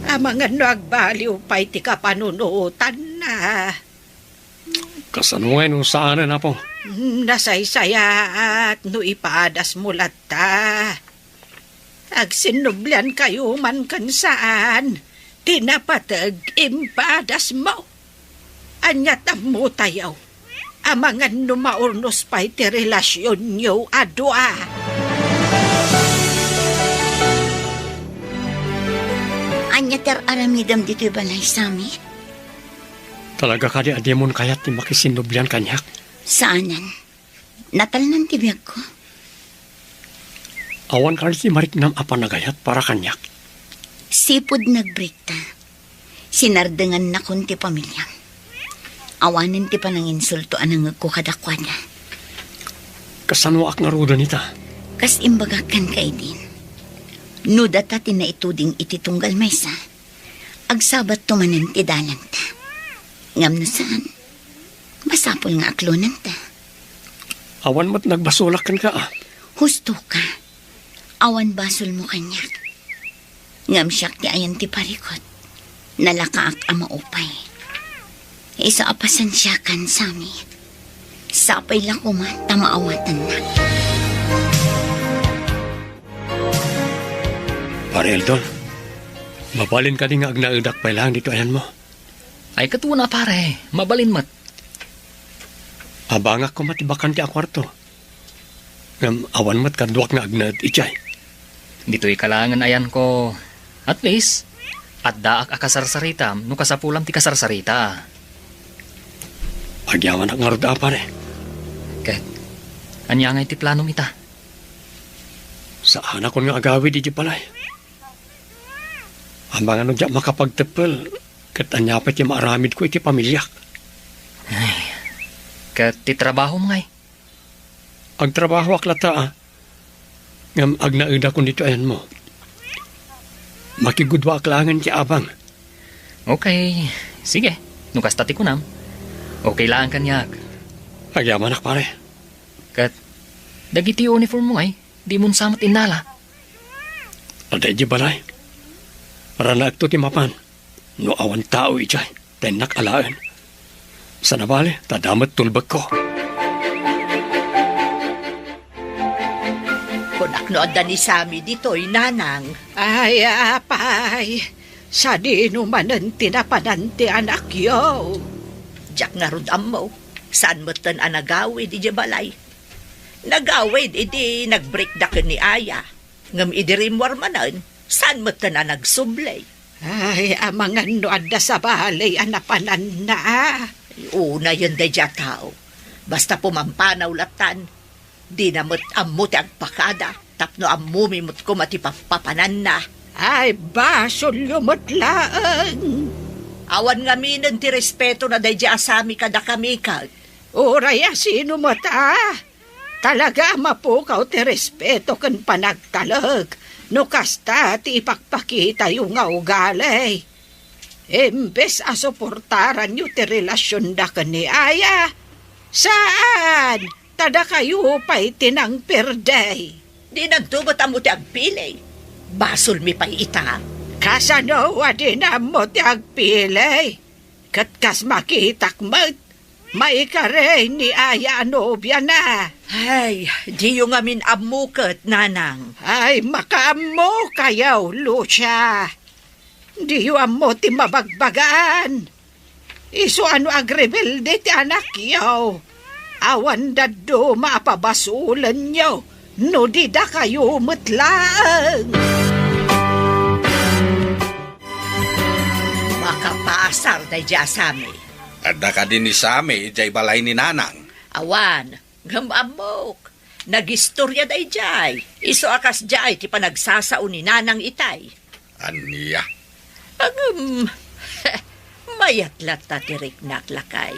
Amangan no agbaliw pay ti kapanunotanna. Kasano ngay no saanen, apo? Nasaysayaat no ipadasmo latta. Agsinnubliankayo man ken saan, ti napateg impadasmo. Ania ti ammotayo? Amangan no maurnos pay ti relasionyo a dua. Ania ti ar-aramidem ditoy balay, Sammy? Talaga kadi a dimon kayat ti makisinnublian kaniak? Saanen. Natalnan ti biagko. Awan kadi ti mariknam a panagayat para kaniak? Sipud nagbreakta, sinardengannakon ti pamiliam. Awanen ti pananginsulto a nangngegko kadakuada. Kasanoak ngaruden ita? Kas imbagak kenka idi, no data ti naituding iti tunggal maysa, agsabatto manen ti dalanta. Ngem no saan, masapul nga aklonanta. Awan met nagbasolak kenka, a? Hustoka. Awan basolmo kaniak. Ngem siak ti ayan ti parikut. Nalakaak a maupay. Isu a pasensiakan, Sammy. Sapay la koma ta maawatannak. Pare Eldon, mabalin kadi nga agnaedak pay laeng ditoy ayanmo? Ay, ket wen a, pare, mabalin met. Abangak koma ti bakante a kuarto. Ngem awan met kaduak nga agnaed idiay. Ditoy ka laengen ayanko. At least, addaak a kasarsaritam no kasapulam ti kasarsarita. Agyamanak ngarud a, pare. Ket, ania ngay ti planom ita? Saanakon nga agawid idiay balay. Amangan no diak makapagteppel, ket ania pay ti maaramidko iti pamiliak? Ay, ket ti trabahom ngay? Agtrabahoak latta, a. Ngem agnaedakon ditoy ayanmo. Makigudwaak laengen ti abang. Okay, sige. No kasta ti kunam, okay laeng kaniak. Agyamanak, pare. Ket, dagiti uniform mo ngay, dimon sa met innala? Adda idiay balay. Ranaekto ti mapan. No awan tao idiay, ta innak alaen. Saan a bale, ta adda met tulbekko. Kunak no adda ni Sammy ditoy, nanang. Ay, apay, sadino manen ti napanan ti anakyo? Diak ngarud ammo, saan metten a nagawid idiay balay. Nagawid idi nagbreakda ken ni Aya. Ngem idi rimmuar manen, saan metten a nagsubli. Ay, amangan no adda sabali a napananna. Ay, unayen daydiay a tao. Basta pumampanaw lattan, dina met ammo ti agpakada, tapno ammomi met koma ti pappapananna. Ay, basolyo met laeng. Awan ngaminen ti respetona daydiay a Sammy kadakami ket. Uray a sino met a? Talaga a mapukaw ti respeto ken panagtalek no kasta ti ipakpakitayo nga ugali. Imbes a suportaranyo ti relasionda ken ni Aya, saan, ta dakayo pay ti nangperde. Dinanto met ammo ti agpili. Basolmi pay ita. Kasano a dina ammo ti agpili? Ket kas makitak met, maikari ni Aya a nobiana. Ay, diyo ngamin ammo ket, Nanang. Ay, makaammokayo, Lucia. Diyo ammo ti mabagbagaan. Isu a no agrebelde ti anakyo, awan dadduma a pabasolenyo no di dakayo met laeng. Makapaasar daydiay a Sami. Adda kadi ni Sami idiay balay ni Nanang? Awan, ngem ammok. Nagistoria daydiay. Isu a kasdiay ti panagsasao ni Nanang itay. Ania? Ngem, mayat latta ti riknak, lakay.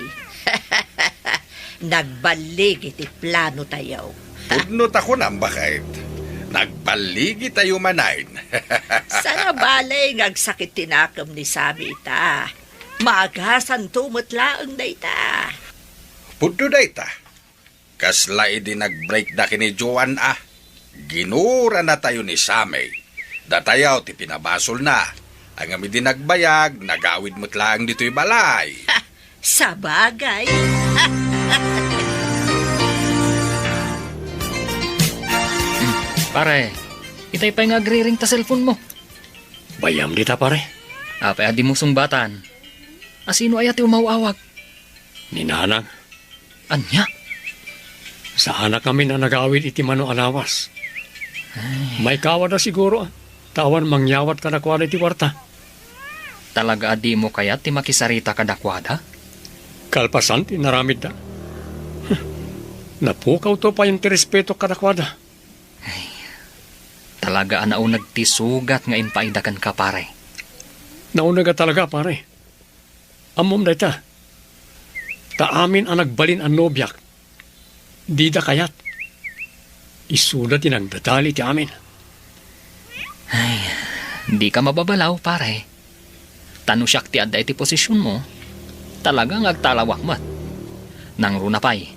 Nagballigi ti planotayo. Pudno ta kunam, baket. Nagballigitayo manen. Saan a bale nga agsakit ti nakem ni Sami ita. Maagasanto met laeng dayta. Pudno dayta. Kasla idi nag-break da ken ni Joan a, ginuranatayo ni Sami. Datayo ti pinabasolna. Ngem idi nagbayag, nagawid met laeng ditoy balay. Ha! Sabagay. Pare, itay pay nga agriring ta cellphone mo. Bayam dita, pare. Apay a dimo sungbatan? Asino aya ti umaw-awag? Ni Nanang. Ania? Saanak ngamin a nagawid iti mano a lawas. Ay. Maikawada siguro, ta awan mangyawat kadakuada iti kuarta. Talaga a dimo kayat ti makisarita kadakuada? Kalpasan ti inaramidda. Huh. Napukawto payen ti respeto kadakuada. Ay, talaga a nauneg ti sugat nga impaayda kenka, pare. Nauneg a talaga, pare. Ammom dayta. Ta amin a nagbalin a nobiak, dida kayat. Isuda ti nagdadali ti amin. Ay, dika mababalaw, pare. Ta no siak ti adda iti posisionmo, talaga nga agtalawak met. Nangruna pay,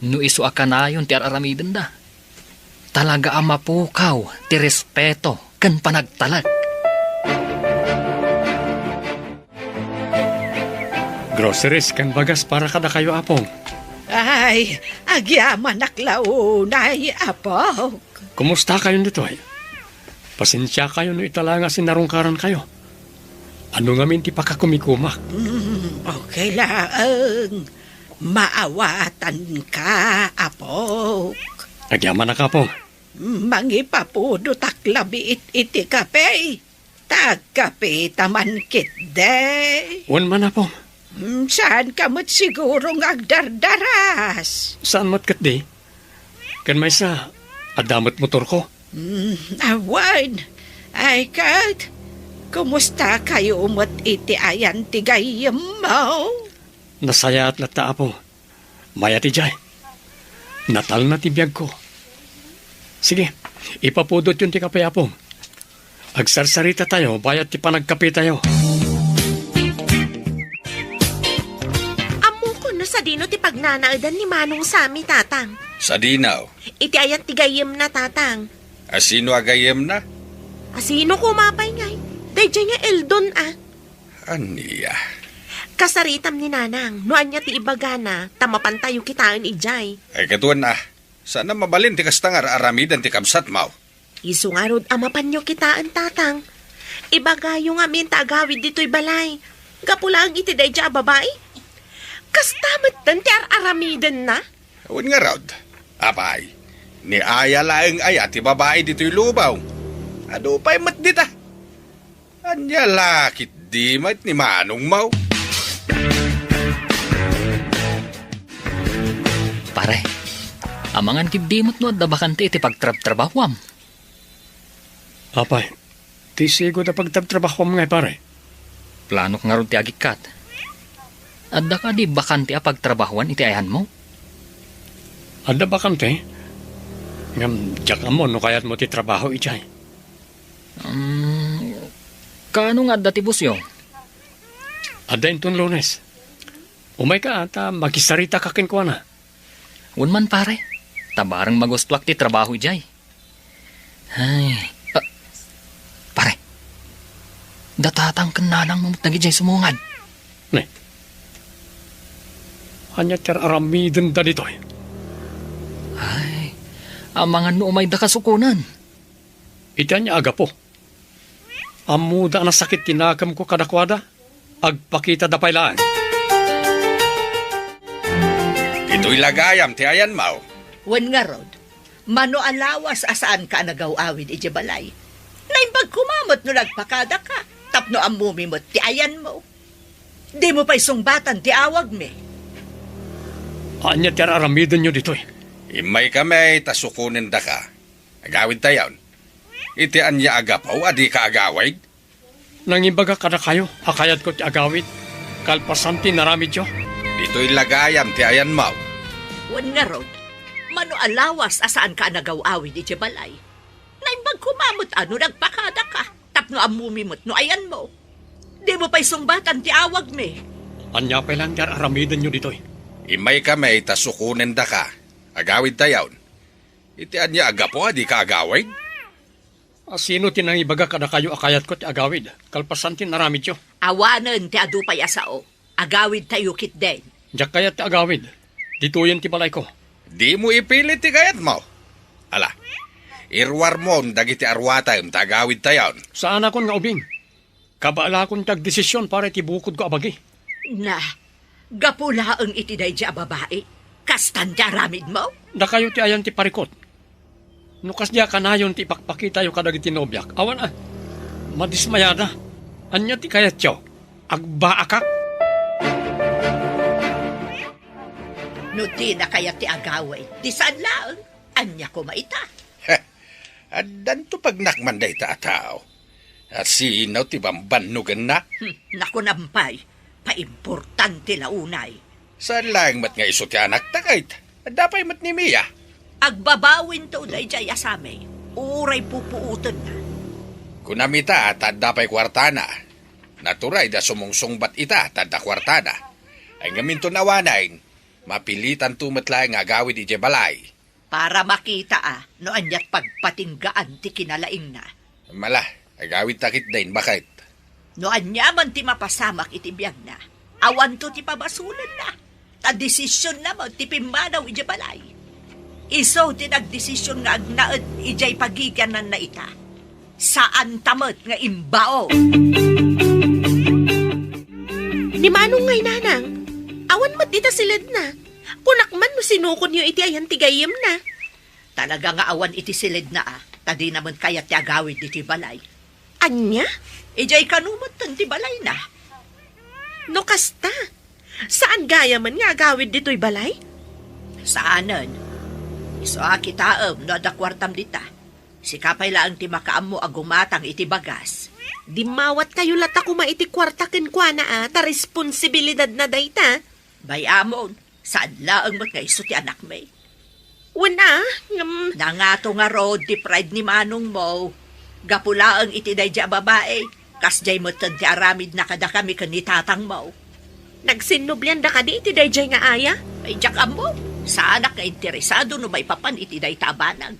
no isu a kanayon ti ar-aramidenda. Talaga a mapukaw ti respeto ken panagtalek. Groceries ken bagas para kadakayo, Apong. Ay, agyamanak la unay, Apok. Kumustakayon ditoy? Pasensiakayo no ita la nga sinarungkarankayo. Ano ngamin ti pakakumikumak? Mm, okay laeng. Maawatanka, Apok. Agyamanak, Apong. Mangipapudotak labiit iti kape. Ta agkapeta man ketdi. Wen man, Apong. Mm, saanka met siguro nga agdardaras. Saan met ketdi? Ken maysa, adda met motorko. Mm, awan. Ay, ket, kumustakayo met iti ayan ti gayyemmo? Nasayaat latta, Apong. Mayat idiay. Natalna ti biagko. Sige, ipapudotyon ti kape, Apong. Agsarsaritatayo bayat ti panagkapetayo. Ammokon no sadino ti pagnanaedan ni Manong Sami, Tatang. Sadino? Iti ayan ti gayyemna, Tatang. Asino a gayyemna? Asino koma pay ngay? Daydiay nga Eldon a. Ania? Kasaritam ni Nanang, no ania ti ibagana, ta mapantayo kitaen idiay. Ay, kaduan a. Saan a mabalin ti kasta nga ar-aramiden ti kabsatmo. Isu ngarud a mapanyo kitaen, Tatang. Ibagayo ngamin ta agawid ditoy balay. Gapu laeng iti daydiay a babai. Kasta metten ti ar-aramidenna. Wen ngarud, apay, ni aya laeng aya ti babai ditoy lubong. Adu pay met dita. Ania la ketdi met ni manongmo? Pare, amangan ketdi met no adda bakante iti pagtrabtrabahuam. Apay, ti sigud a pagtrabtrabahuam ngay, pare? Planok ngarud ti agikkat. Adda kadi bakante a pagtrabahuan iti ayanmo? Adda bakante. Ngem diak ammo no kayatmo ti trabaho idiay. Um, kaano nga adda ti bossyo? Adda inton Lunes. Umayka ta makisarita ka kenkuana. Wen man, pare, ta bareng magustuak ti trabaho idiay. Ay, ah, pare. Datatang ken nanang met dagiti sumungad. Ne. Ania ti aramidenda ditoy? Ay, amangan no umayda kasukonan. Iti ania a gapu? Ammoda a nasakit ti nakemko kadakuada. Agpakitada pay laeng. Ditoy la gayam ti ayanmo. Wen ngarud, mano a lawas a saanka a nagaw-awid idiay balay. Naimbag koma met no nagpakadaka, tapno ammomi met ti ayanmo. Dimo pay sungbatan ti awagmi. Ania ti ar-aramidenyo ditoy? Immaykami ta sukonendaka. Agawidtayon. Iti ania a gapu a dika agawid? Nangibagak kadakayo a kayatko ti agawid, kalpasan ti naramidyo. Ditoy la gayam ti ayanmo. Wen ngarud, mano a lawas a saanka a nagaw-awid idiay balay. Naimbag koma met a no nagpakadaka, tapno ammomi met no ayanmo. Dimo pay sungbatan ti awagmi. Ania pay laeng ti ar-aramidenyo ditoy? Immaykami ta sukonendaka. Agawidtayon. Iti ania a gapu a dika agawid? A, sino ti nangibaga kadakayo a kayatko ti agawid, kalpasan ti naramidyo? Awanen ti adu pay a sao. Agawidtayo ketdin. Diak kayat ti agawid. Ditoyen ti balayko. Dimo ipilit ti kayatmo. Ala, iruarmon dagiti aruatem ta agawidtayon. Saanakon nga ubing. Kabaelakon ti agdesisyon para iti bukodko a bagi. Na, gapu laeng iti daydiay a babai, kastan ti aramidmo? Dakayo ti ayan ti parikut. No kasdi a kanayon ti ipakpakitayo kadagiti nobiak, awan a, madismayada. Ania ti kayatyo? Agbaakak? No dina kayat ti agawid, di saan laeng. Ania koma ita? Addanto pagnakman dayta a tao. A sino ti bambannogenna? Hmm, nakunam pay, paimportante la unay. Saan laeng met nga isu ti anakta ket adda pay met ni Mia. Agbabawinto daydiay a Sammy, uray pupuotenna. Kunam ita ta adda pay kuartana. Naturay a sumungsungbat ita ta adda kuartana. Ay ngamin ton awanen, mapilitanto met laeng nga agawid idiay balay. Para makita a no aniat pagpatinggaan ti kinalaingna. Mala, agawidta ketdin, baket. No ania man ti mapasamak iti biagna, awanto ti pabasolenna. Ta desisionna met ti pimmanaw idiay balay. Isu ti nagdesision nga agnaed idiay pagigiananna ita. Saanta met nga imbao. Ni Manong ngay nanang, awan met dita siledna. Kunak man no sinukonyo iti ayan ti gayyemna. Talaga nga awan iti siledna a, ta dina met kayat ti agawid ditoy balay. Ania? Idiay kano metten ti balayna. No kasta, saan gayamen nga agawid ditoy balay? Saanen. Isu a kitaem no adda kuartam dita. Sika pay laeng ti makaammo a gumatang iti bagas. Dimmawatkayo latta koma iti kuarta kenkuana a, ta responsibilidadna dayta. Bay-amon, saan laeng met nga isu ti anakmi. Wen a, ngem. Nangato ngarud ti pride ni manongmo. Gapu laeng iti daydiay a babai, kasdiay metten ti aramidna kadakami ken ni tatangmo. Nagsinnublianda kadi iti daydiay nga aya? Ay, diak ammo. Saanak nga interesado no maipapan iti dayta a banag.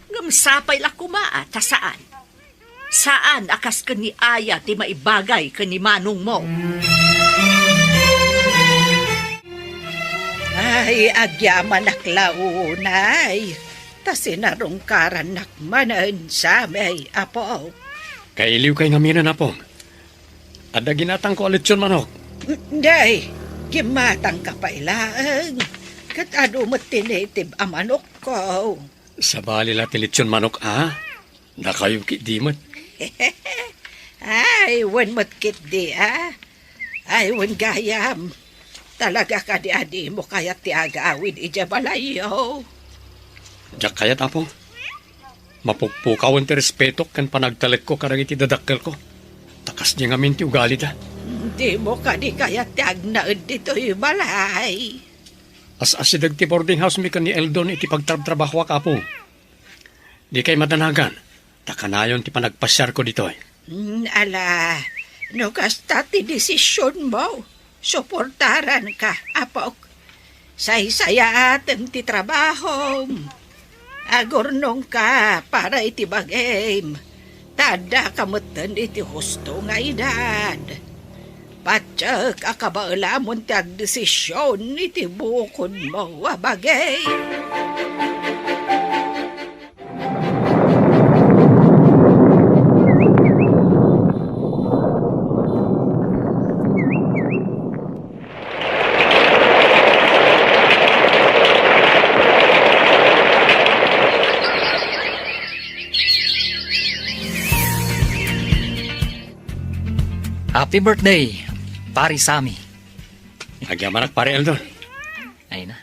Ngem sapay la koma a ta saan. Saan a kas ken ni Aya ti maibagay ken ni manongmo. Ay, agyamanak la unay, ta sinarungkarannak manen Sammy, Apo. Kailiwkay ngamin, Apo. Adda ginatangko a litson manok. Day, gimatangka pay laeng. Ket adu met ti native a manokko. Sabali la ti litson manok, a? Dakayo ketdi met. Ay, wen met ketdi, a? Ay, wen gayam. Talaga kadi a dimo kayat ti agawid idiay balayyo? Diak kayat, Apo. Mapukpukawen ti respetok ken panagtalekko kadagiti dadakkelko. Ta kasdiay ngamin ti ugalida. Dimo kadi kayat ti agnaed ditoy balay? As-asideg ti boarding house mi ken ni Eldon iti pagtrabtrabahoak, Apo. Dikay madanagan, ta kanayon ti panagpasiarko ditoy. Mm, ala, no kasta ti desisionmo, suportaranka, apok. Saysayaatem ti trabahom. Agurnongka para iti bagim, ta addaka metten iti husto nga edad. Patiek a kabaelamon ti agdesision iti bukodmo a bagi. Happy birthday, Pare Sammy. Agyamanak, Pare Eldon. Ay na,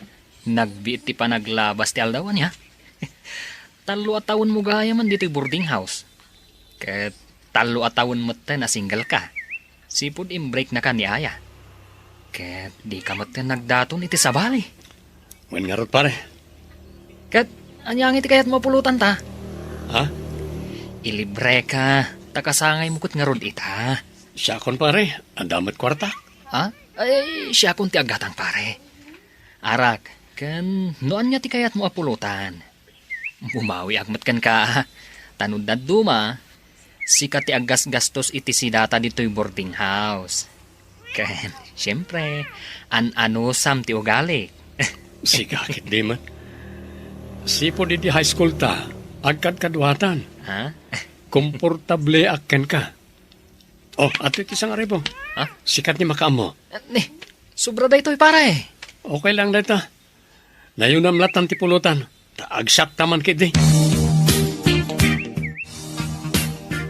nagbiit ti panaglabas ti aldaw, ania? Tallo a tawenmo gayamen ditoy boarding house. Ket tallo a tawen metten a single ka. Sipud imbreaknaka ni Aya. Ket dika metten nagdaton iti sabali. Wen ngarud, pare. Ket ania ngay ti kayatmo a pulotanta? Ha? Ilibreka, ta kasangaymo ket ngarud ita. Siakon, pare, adda met kuartak. Ha? Ay, siakon ti aggatang, pare. Arak, ken no ania ti kayatmo a pulotan? Bumawiak met kenka, ta no dadduma, sika ti aggasgastos iti sidata ditoy boarding house. Ken, siempre, an-anusam ti ugalik. Sika ket di met. Sipud idi high school ta, agkadkaduatan. Ha? Komportableak kenka. Oh, adtoy ti sangaribo. Ha? Sika ti makaammo. Ni, sobra daytoy, pare. Okay lang dayta. Nayunam latan ti pulotan. Ta agsakta man ketdi.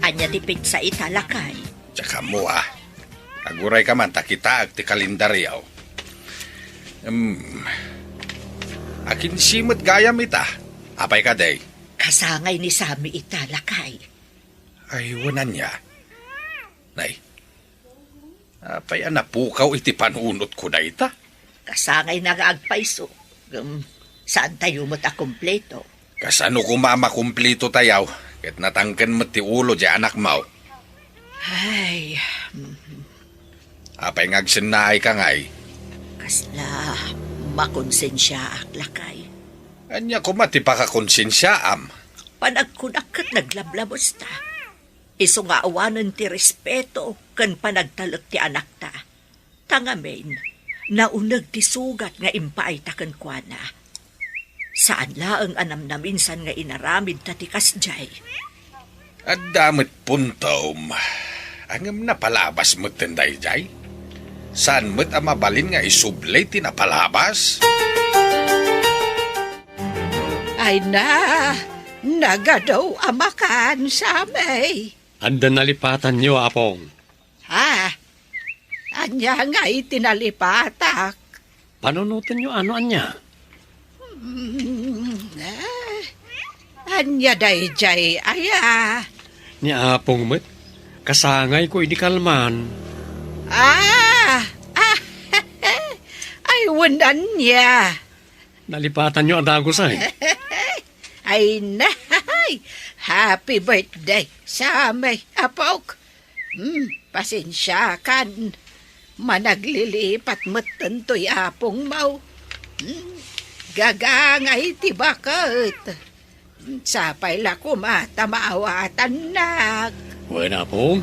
Ania ti petsa ita, lakay? Diak ammo, a. Agurayka man ta kitaek ti kalendario. Hmm. Akinse met gayam ita. Apay kadi? Kasangay ni Sammy ita, lakay. Ay, wen ania? Nay, apay a napukaw iti panunotko dayta? Kasangayna nga agpayso. Ngem, saantayo met a kumpleto. Kasano koma a makumpleto tayo, ket natangken met ti ulo diay anakmo? Ay, mhm. Apay nga agsennaayka ngay? Kasla makonsensiaak, lakay. Ania koma ti pakakonsensiaam? Panagkunak ket naglablabesta. Isu nga awanen ti respeto ken panagtalek ti anakta. Ta ngamin, nauneg ti sugat nga impaayta kenkuana. Saan laeng a namnaminsan nga inaramidta ti kasdiay. Adda met puntom, ngem napalabas metten daydiay. Saan met a mabalin nga isubli ti napalabas? Ay na, nagadu a makan, Sammy. Adda nalipatanyo, Apong. Ha? Ania ngay ti nalipatak? Panunotenyo a no ania? Hmm, eh, ania daydiay aya? Ni Apong met, kasangayko idi kalman. Ah! Ah! Ay, wen ania? Nalipatanyo a dagus, ay. Ay, nay! Happy birthday, Sammy, apok. Hmm, pasensiakan. Managlilipat metten toy apongmo. Hmm, gagangay ti baket. Hmm, sapay la koma ta maawatannak. Wen, Apong.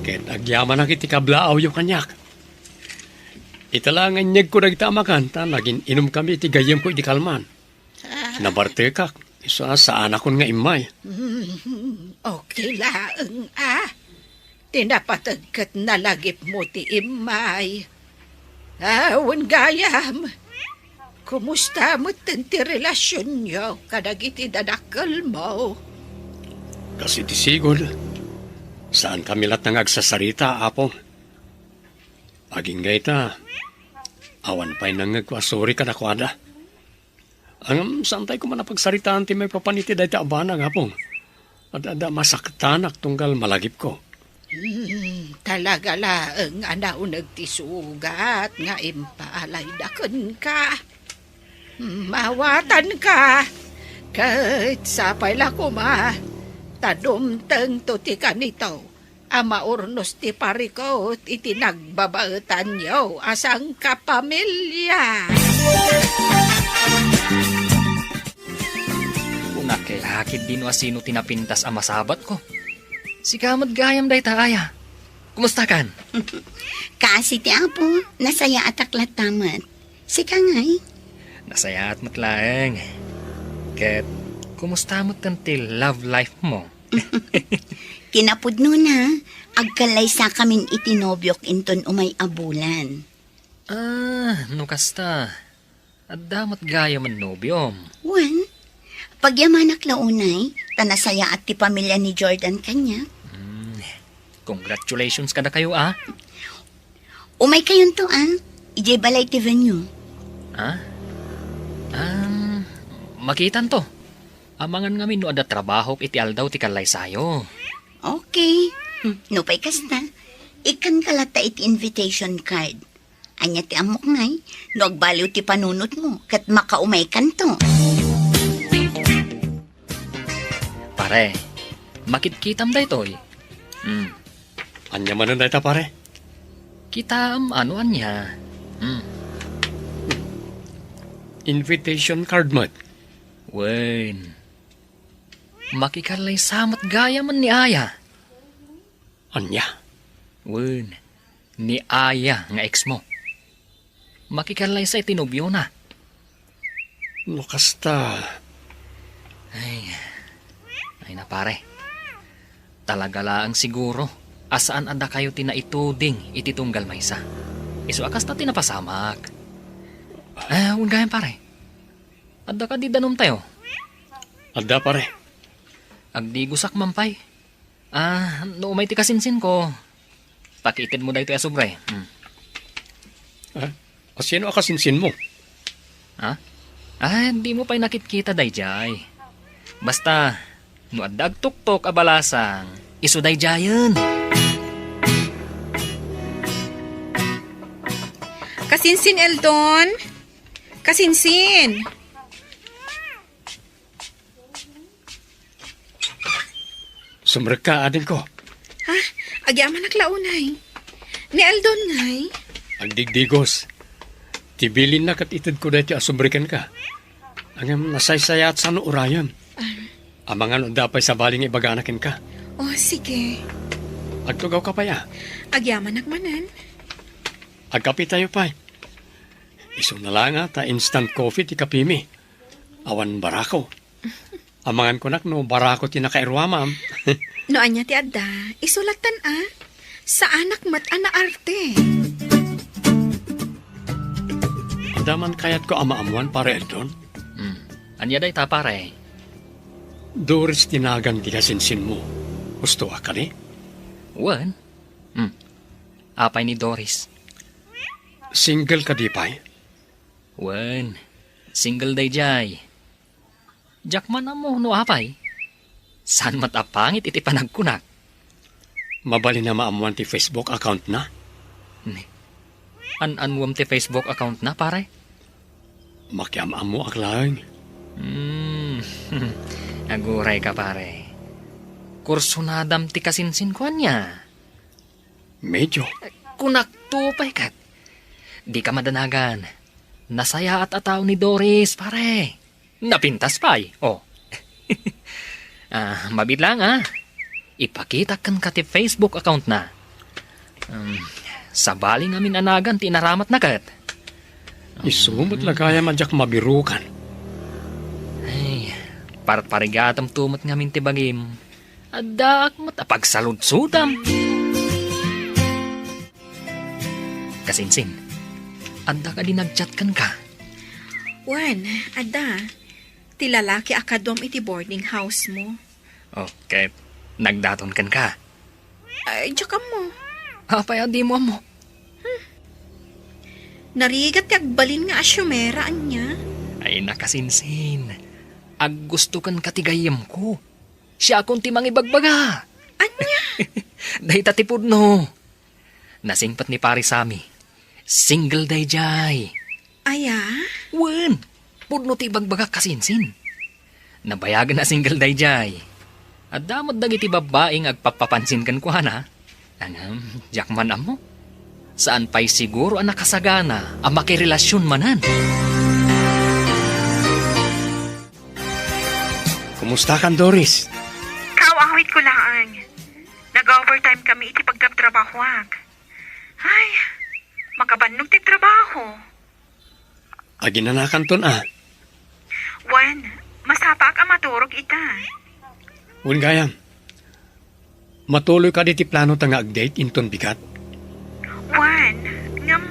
Ket agyamanak iti kablaawyo kaniak. Ita la nga inyegko dagita a makan, ta nagin-inumkami iti gayyemko idi kalman. Ah. Nabartekak, isu a saanakon nga immay. Mm, okay laeng, a. Ti napateg ket nalagipmo ti immay. Ah, wen gayam, kumusta metten ti relasionyo kadagiti dadakkelmo? Kas iti sigud, saankami latta nga agsasarita, Apo. Agingga ita, awan pay nangngegko a suri kadakuada. Ngem, saantay koma a pagsaritaan ti maipapan iti dayta a banag, Apo. Adda, adda masaktanak tunggal malagipko. Hmm, talaga laeng a nauneg ti sugat nga impaalayda kenka. Mawatanka, ket sapay la koma ta dumtengto ti kanito a maurnos ti parikut iti nagbabaetanyo a sangkapamilya. Akin dino a sino ti napintas a masabatko. Sika met gayam dayta, Aya. Kumustakan? Kaasi ti Apo, nasayaatak latta met. Sika ngay? Nasayaat met laeng. Ket, kumusta met ti love life mo? Kinapudnona, agkallaysakamin iti nobiok inton umay a bulan. Ah, no kasta, adda met gayam a nobiom. Wen, pagyamanak la unay, ta nasayaat ti pamilia ni Jordan kaniak. Hmm, congratulations kadakayo, ah. Umaykayonto, ah. Idiay balay ti venue. Ah? Ah, makitanto. Amangan ngamin no adda trabahok iti aldaw ti kallaysayo. Okay. Hmm, nupay kasta, ikkanka latta iti invitation card. Ania ti ammok ngay, no agbaliw ti panunotmo, ket makaumaykanto. Pare, makitkitam daytoy. Hmm. Ania manen dayta, pare? Kitaem no ania. Hmm. Invitation card met. Wen. Makikallaysa met gayam ni Aya. Ania? Wen, ni Aya nga ex mo. Makikallaysa iti nobiona. No kasta. Ay, ay na pare. Talaga laeng siguro a saan a dakayo ti naituding iti tunggal maysa. Isu a kasta ti napasamak. Ah, wen gayam pare. Adda kadi danumtayo? Adda, pare. Agdigosak man pay. Ah, no umay ti kasinsinko, pakiitedmo daytoy a sobre. Hmm. Ah, asino a kasinsinmo? Ha? Ah, dimo pay nakitkita daydiay. Basta, no adda agtuktok a balasang, isu daydiayen. Kasinsin, Eldon? Kasinsin! Sumrekka, adingko. Ha? Agyamanak la unay. Ni Eldon ngay? Agdigdigos. Ti bilinna ket itedko daytoy a sobre kenka. Ngem nasaysayaat sano urayen. Ah. Amangan no adda pay sabali nga ibagana kenka. Oh, sige. Agtugawka pay, a? Agyamanak manen. Agkapetayo pay. Isuna la nga ta instant coffee ti kapimi. Awan barako. Amangan kunak no barako ti nakairuamam. No ania ti adda, isu lattan a. Saanak met a naarte. Adda man kayatko a maammuan, Pare Eldon. Hmm. Ania dayta, pare? Doris ti nagan ti kasinsinmo. Husto a kadi? Wen. Hmm. Apay ni Doris? Single kadi pay? Wen. Single daydiay. Diak man ammo no apay. Saan met a pangit iti panagkunak. Mabalin a maammuan ti Facebook account na? Ne. An-annuem ti Facebook account na, pare? Makiam-ammoak laeng. Hmm. Aguray ka, pare. Kursunadam ti kasinsin ko ania? Medyo. Kunak to pay ket. Di ka madanagan. Nasayaat a tao ni Doris, pare. Napintas pay. Oh. Ah, mabiit lang, ah. Ipakitak kenka ti Facebook account na. Um, sabali ngamin a nagan ti inaramatna ket. Isu met la gayam a diak mabirukan. Ay, parparigatam to met ngamin ti bagim. Addaak met a pagsaludsodam. Kasinsin, adda kadi nag-chat kenka? Wen, adda. Ti lalaki a kaduam iti boarding house mo. Oh, ket nagdaton kenka? Ay, diak ammo. Apay a dimo ammo? Hmm. Narigat ti agbalin nga asyomera, ania? Ay, nakasinsin. Aggusto kenka ti gayyemko. Siakon ti mangibagbaga. Ania? Dayta ti pudno. Nasingpet ni Pare Sammy. Single daydiay. Aya? Wen, pudno ti ibagbagak kasinsin. Nabayagen a single daydiay. Adda met dagiti babbai nga agpappapansin kenkuana. Ngem, diak man ammo. Saan pay siguro a nakasagana a makirelasyon manen. Mustakan, Doris? Kaawawit ko laeng. Nag-overtime kami iti pagtrabtrabahoak. Ay, makabannog ti trabaho. Aginanakanton a. Wen, masapaak a maturog ita. Wen gayam. Matuloy kadi ti planota nga ag-date inton bigat? Wen, ngem,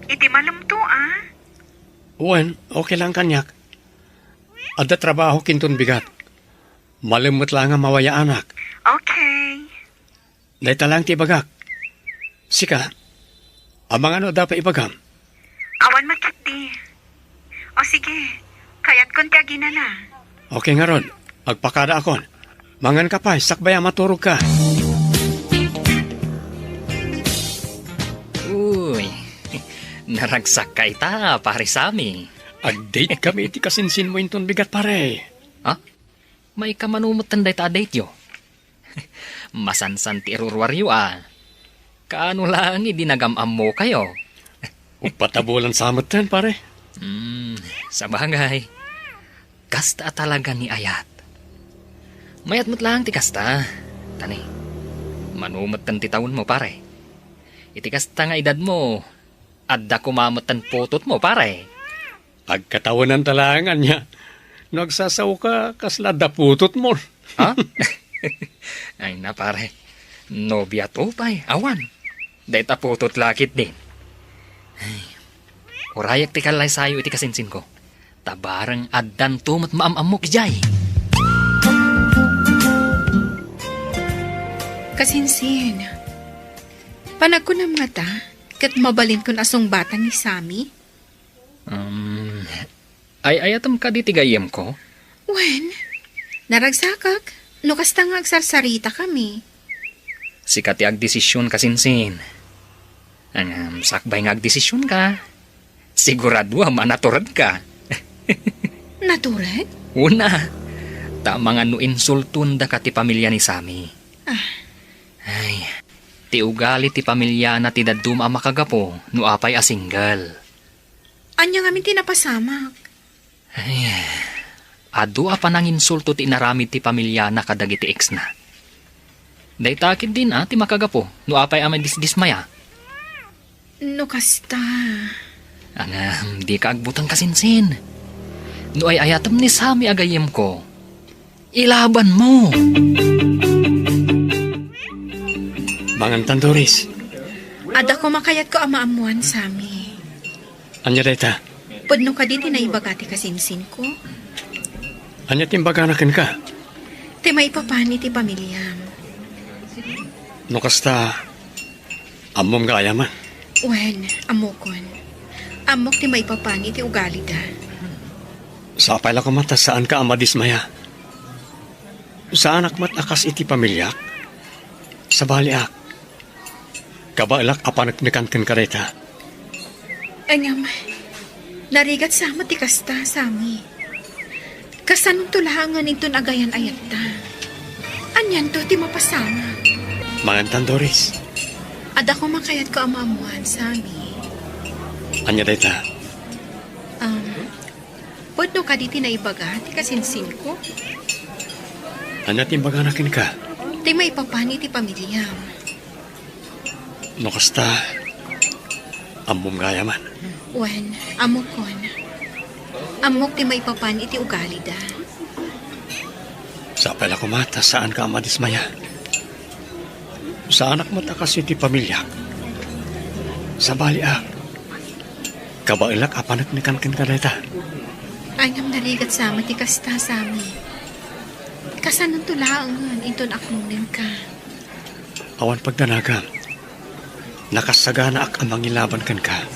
iti malemto a. Wen, okay lang kaniak. Adda trabaho kinton bigat. Malem met laeng a mawayaanak. Okay. Dayta laeng ti ibagak. Sika, amangan no adda pay ibagam? Awan met ketdi. O sige, kayatkon ti aginana. Okay ngarud, agpakadaakon. Mangan ka pay, sakbay a maturogka. Uy, naragsak ka ita, Pare Sammy. Ag-date kami iti kasinsinmo inton bigat, pare. Ha? Maikamano metten dayta a date-yo? Masansan ti iruruaryo a. Kaano laeng idi nagam-ammokayo? Uppat a bulan sa metten, pare. Hmm, sabagay. Kasta a talaga ni ayat. Mayat met laeng ti kasta. Tani, mano metten ti tawenmo, pare? Iti kasta nga edadmo, adda koma metten putotmo, pare. Agkatawenanta laeng ania. No agsasaoka, kasla adda putotmo. Ha? Ay na, pare. Nobiato pay, awan. Dayta putot la ketdin. Ay. Urayak ti kallaysayo iti kasinsinko. Ta bareng addanto met maam-ammok idiay. Kasinsin, panagkunam ngata, ket mabalinkon a sungbatan ni Sammy? Um, ay-ayatem kadi ti gayyemko? Wen, naragsakak no kasta nga agsarsaritakami. Sika ti agdesision, kasinsin. Ngem sakbay nga agdesisionka, siguraduam a naturedka. Natured? Una, ta amangan no insultondaka ti pamilya ni Sammy. Ah. Ay, ti ugali ti pamilyana ti dadduma a makagapu no apay a single. Ania ngamin ti napasamak? Ay, adu a pananginsulto ti inaramid ti pamilyana kadagiti exna. Dayta ketdin a ti makagapu no apay a madisdismaya. No kasta. Ngem, dika agbuteng, kasinsin. No ay-ayatem ni Sammy a gayyemko, ilabanmo. Mangantan, Doris. Adda koma kayatko a maammoan, Sammy. Ania dayta? Pudno kadi ti naibaga ti kasinsinko? Ania ti imbagana kenka? Ti maipapan iti pamiliam. No kasta, ammom gayam a? Wen, ammokon. Ammok ti maipapan iti ugalida. Sapay la koma ta saanka a madismaya. Saanak met a kas iti pamiliak. Sabaliak. Kabaelak a paneknekan kenka dayta. Ngem, narigat sa met ti kasta, Sammy. Kasanonto laengen inton agayan-ayatta? Anianto ti mapasamak? Mangantan, Doris. Adda koma kayatko a maammoan, Sammy. Ania dayta? Um, Pudno kadi ti naibaga ti kasinsinko? Ania ti imbagana kenka? Ti maipapan iti pamiliam. No kasta, ammom gayam a? Wen, ammokon. Ammok ti maipapan iti ugalida. Sapay la koma ta saanka a madismaya. Saanak met a kas iti pamiliak. Sabaliak. Kabaelak a paneknekan kenka dayta. Ay, ngem narigat sa met ti kasta, Sammy. Kasanonto laengen inton aklonenka? Awan pagdanagam. Nakassaganaak a mangilaban kenka.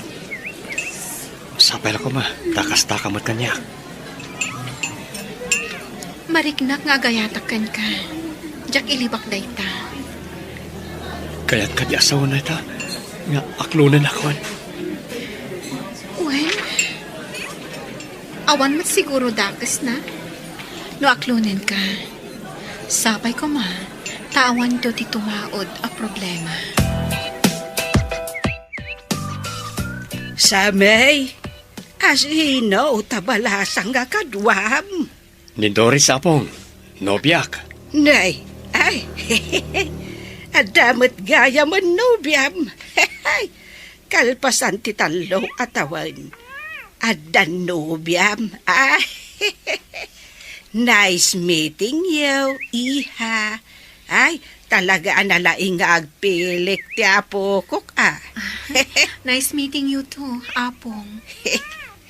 Sapay la koma ta kastaka met kaniak. Mariknak nga agayatak kenka. Diak ilibak dayta. Kayat kadi a sawen dayta nga aklonennakon? Wen, awan met siguro dakesna no aklonenka. Sapay koma ta awanto ti tumaud a problema. Sammy, asino ta balasang nga kaduam? Ni Doris, Apong. Nobiak. Nay, ay, adda met gayam nobiam. Kalpasan ti tallo a tawen, adda nobiam. Ay, nice meeting you, iha. Ay, talaga a nalaing nga agpilik ti apokok, a. Nice meeting you too, Apong.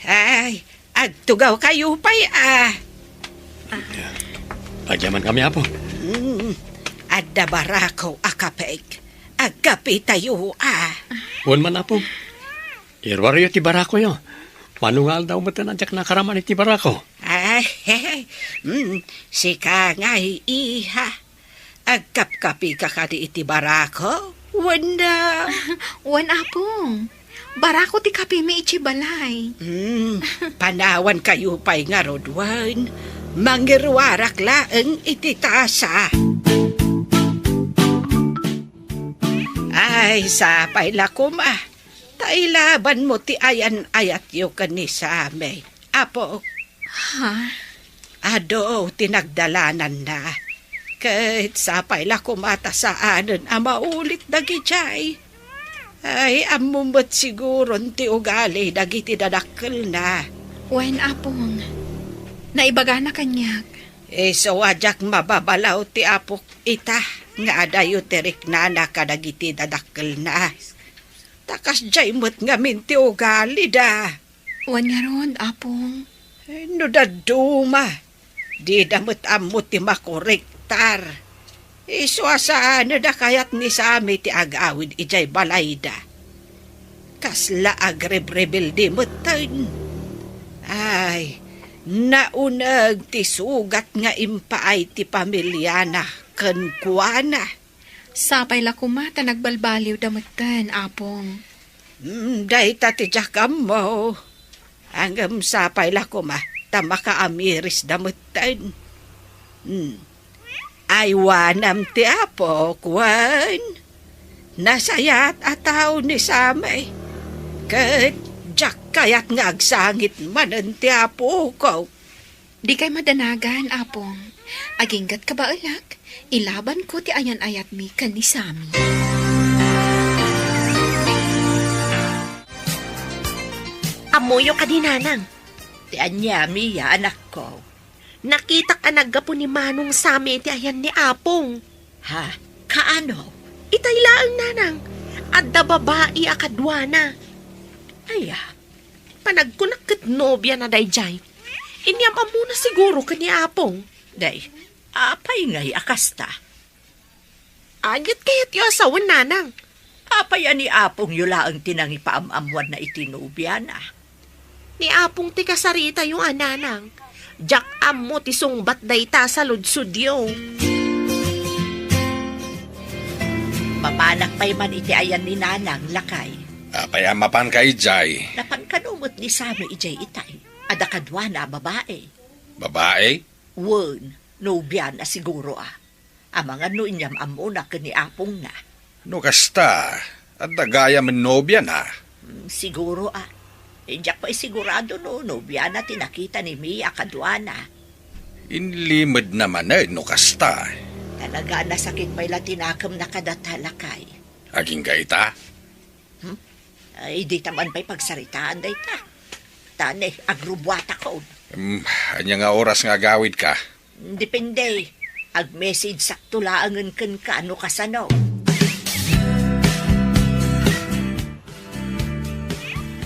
Ay, agtugaw kayo pay, a. Agyaman kami, Apo. Mm, adda barako a kapek. Agkape tayo, a. Wen man, Apo. Iruaryo ti barakoyo. Mano nga aldaw met a diak nakaraman iti barako? Ay, mm, sika ngay, iha. Agkapkapika kadi iti barako? Wenno? Wen, Apong. Barako ti kapemi iti balay. Hmm, panawan kayo pay ngarud, wen. Mangiruarak laeng iti tasa. Ay, sapay la koma. Ta ilabanmo ti ayan-ayatyo ken ni Sammy. Apo. Ha? Adu ti nagdalananna. Ket sapay la koma ta saanen a maulit dagidiay. Ay, ammo met siguron ti ugali dagiti dadakkelna. Wen, Apong. Naibagana kaniak. Isu a diak mababalaw ti apok ita nga adayo ti riknana kadagiti dadakkelna. Ta kasdiay met ngamin ti ugalida. Wen ngarud, Apong. Eh, no dadduma, dida met ammo ti makorektar. Isu a saan a kayat ni Sammy ti agawid idiay balayda. Kasla agrebrebelde metten. Ay, nauneg ti sugat nga impaay ti pamiliana kenkuana. Sapay la koma ta nagbalbaliwda metten, Apong. Mm, dayta ti diak ammo. Ngem sapay la koma ta makaamirisda metten. Mm. Aywanam ti Apo, wen. Nasayaat a tao ni Sammy. Ket diak kayat nga agsangit manen ti apok. Dikay madanagan, Apong. Aginggat kabaelak, ilabanko ti ayan-ayatmi ken ni Sammy. Ammoyo kadi, Nanang? Ti ania, Mia, anakko? Nakitak a naggapu ni Manong Sammy iti ayan ni Apong. Ha? Kaano? Itay laeng, Nanang. Adda babai a kaduana. Aya, panagkunak ket nobiana daydiay. Inyam-ammona siguro ken ni Apong. Day, apay ngay a kasta? Aniat kayatyo a sawen, Nanang? Apay a ni Apongyo laeng ti nangipaam-ammoanna iti nobiana? Ni Apong ti kasaritayo a, Nanang. Diak ammo ti sungbat dayta a saludsodyo. Mapanak pay man iti ayan ni Nanang, lakay. Apay a mapanka idiay? Napan kano met ni Sammy idiay itay? Adda kaduana a babai. Babai? Wen, nobiana siguro a. Amangan no inyam-ammona ken ni Apongna. No kasta, adda gayam nobiana? Hmm, siguro a. Diak pay sigurado no nobiana ti nakita ni Mia kaduana. Inlimedna manen no kasta. Talaga a nasakit pay la ti nakemna kadata, lakay. Agingga ita? Hmm? Ay, dita man pay pagsaritaan dayta. Tani, agrubuatakon. Hmm, ania nga oras nga agawidka? Depende. Ag-message sakto laengen kenka no kasano.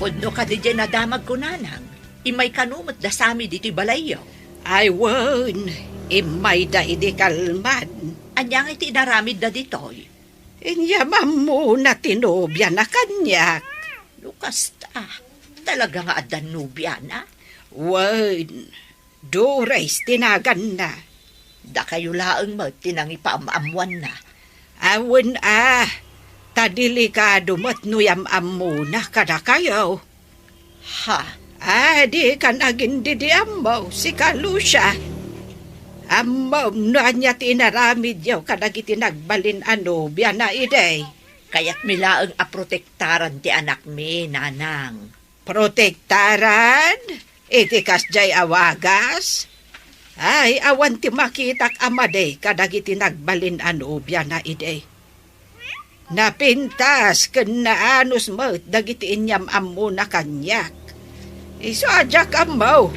Pudno kadi diay nadamagko, Nanang. Immay kano met da Sammy ditoy balayyo? Ay wen, immayda idi kalman. Ania ngay ti inaramidda ditoy? Inyam-ammona ti nobiana kaniak. No kasta, talaga nga adda nobiana? Wen, Doris ti naganna. Dakayo laeng met ti nangipaam-ammoanna. Awen a, ta delikado met no yam-ammona kadakayo. Ha? Ah, dikan agin-didiammo, sika Lucia. Ammom no ania ti inaramidyo kadagiti nagbalin a nobiana idi? Kayatmi laeng a protektaran ti anakmi, Nanang. Protektaran? Iti kasdiay a wagas? Ay, awan ti makitak a madi kadagiti nagbalin a nobiana idi. Napintas ken naanus met dagiti inyam-ammona kaniak. Isu a diak ammo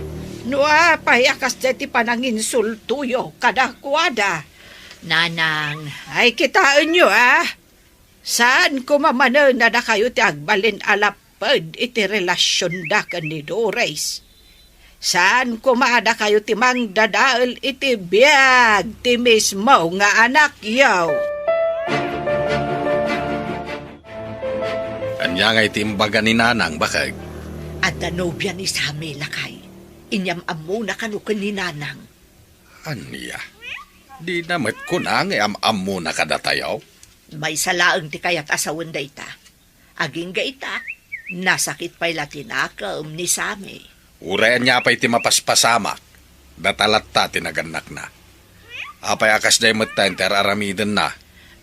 no apay a kasdiay ti pananginsultoyo kadakuada. Nanang. Ay, kitaenyo, a? Saan koma manen a dakayo ti agbalin a lapped iti relasionda ken ni Doris. Saan koma a dakayo ti mangdadael iti biag ti mismo nga anakyo. Ania ngay ti imbaga ni Nanang, bakek? Adda nobia ni Sammy, lakay. Inyam-ammona kano ken ni Nanang. Ania? Dina met kuna nga am-ammona kadatayo? Maysa laeng ti kayat a sawen dayta. Agingga ita, nasakit pay la ti nakem ni Sammy. Uray ania pay ti mapaspasamak, data latta ti nagannakna. Apay a kasdiay metten ti ar-aramidenna?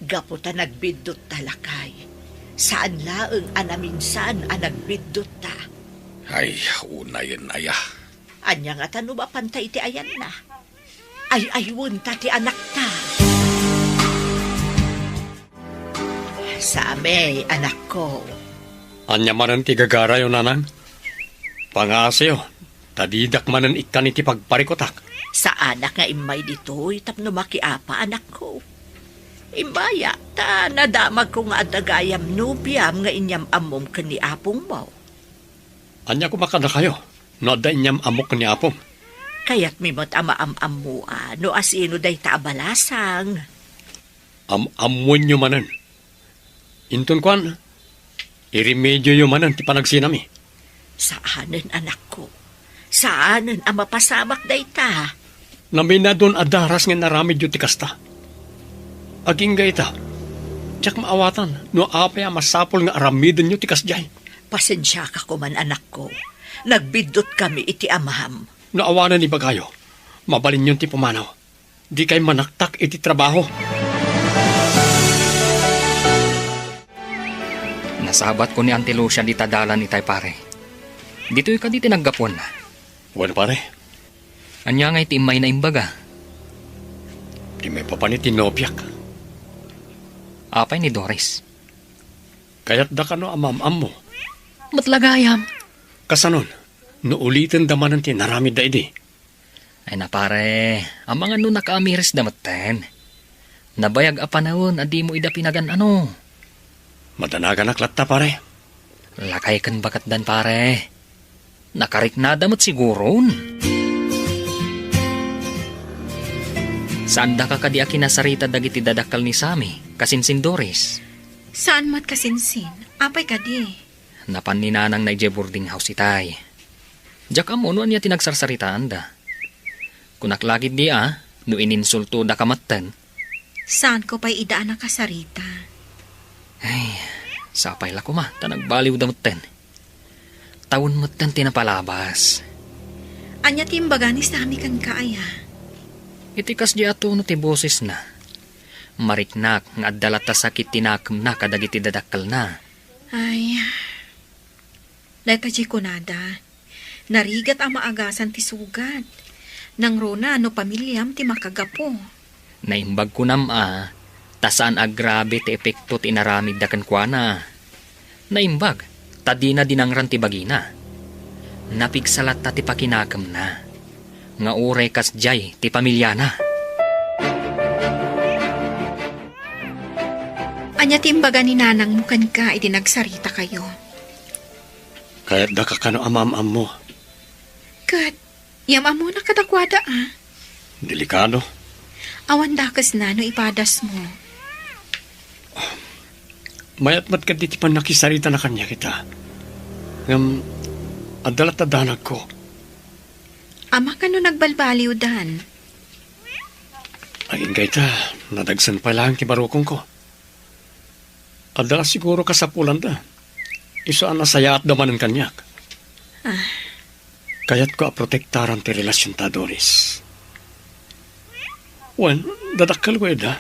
Gapu ta nagbiddotta, lakay. Saan laeng a naminsan a nagbiddotta. Ay, unayen aya. Ania ngata no mapanta iti ayanna? Ay-aywenta ti anakta. Sammy, anakko. Ania manen ti gagarayo, Nanang? Pangaasayo, ta didak manen ikkan iti pagparikutak. Saanak nga immay ditoy tapno makiapa, anakko. Immaya, ta nadamagko nga adda gayam nobiam nga inyam-ammom ken ni apongmo. Ania koma kadakayo no adda inyam-ammok ken ni apom? Kayatmi met a maam-ammoan no asino dayta a balasang. Am-ammoenyo manen. Inton kuan, iremedioyo manen ti panagsinami. Saanen, anakko. Saanen a mapasamak dayta. Naminadon a daras nga inaramidyo ti kasta. Agingga ita, diak maawatan no apay a masapul nga aramidenyo ti kasdiay. Pasensiaka koman, anakko. Nagbiddotkami iti amam. No awanen ibagayo, mabalinyon ti pumanaw. Dikay manaktak iti trabaho. Nasabatko ni Auntie Lucia dita dalan itay, pare. Ditoy kadi ti naggapuanna? Wen, pare. Ania ngay ti immayna imbaga? Ti maipapan iti nobiak. Apay ni Doris? Kayatda kano a maam-ammo? Met la gayam. Kasanon, no ulitenda manen ti inaramidda idi? Ay na, pare, amangan no nakaamirisda metten. Nabayag a panawen a dimo ida pinagan-ano. Madanaganak latta, pare. Lakay ken baketdan, pare. Nakariknada met siguron. Saandaka kadi a kinasarita dagiti dadakkel ni Sammy, kasinsin Doris? Saan met, kasinsin. Apay kadi? Napan ni Nanangna idiay boarding house itay. Diak ammo no ania ti nagsarsaritaanda. Kunak la ketdi a, no ininsultodaka metten. Saanko pay ida a nakasarita. Ay, sapay la koma, ta nagbaliwda metten. Tawen metten ti napalabas. Ania ti imbaga ni Sammy kenka, aya? Iti kasdi a tono ti bosesna, mariknak nga adda latta sakit ti nakemna kadagiti dadakkelna. Ay, dayta diay kunada, narigat a maagasan ti sugat. Nangruna no pamiliam ti makagapu. Naimbag kunam a, ta saan a grabe ti epekto ti inaramidda kenkuana. Naimbag, ta dina dinangran ti bagina. Napigsa latta ti pakinakemna, nga uray kasdiay ti pamiliana. Ania ti imbaga ni nanangmo kenka idi nagsaritakayo? Kayatdaka kano a maam-ammo. Ket, yam-ammona kadakuada, a? Delikado. Awan dakesna no ipadasmo. Mayat met ketdi ti pannakisaritana kaniak ita. Ngem, adda latta danagko. Amangan no nagbalbaliwdan. Agingga ita, nadagsen pay laeng ti barukongko. Adda la siguro kasapulanda. Isu a nasayaatda manen kaniak. Ah. Kayatko a protektaran ti relasionta, Doris. Wen, dadakkelko ida.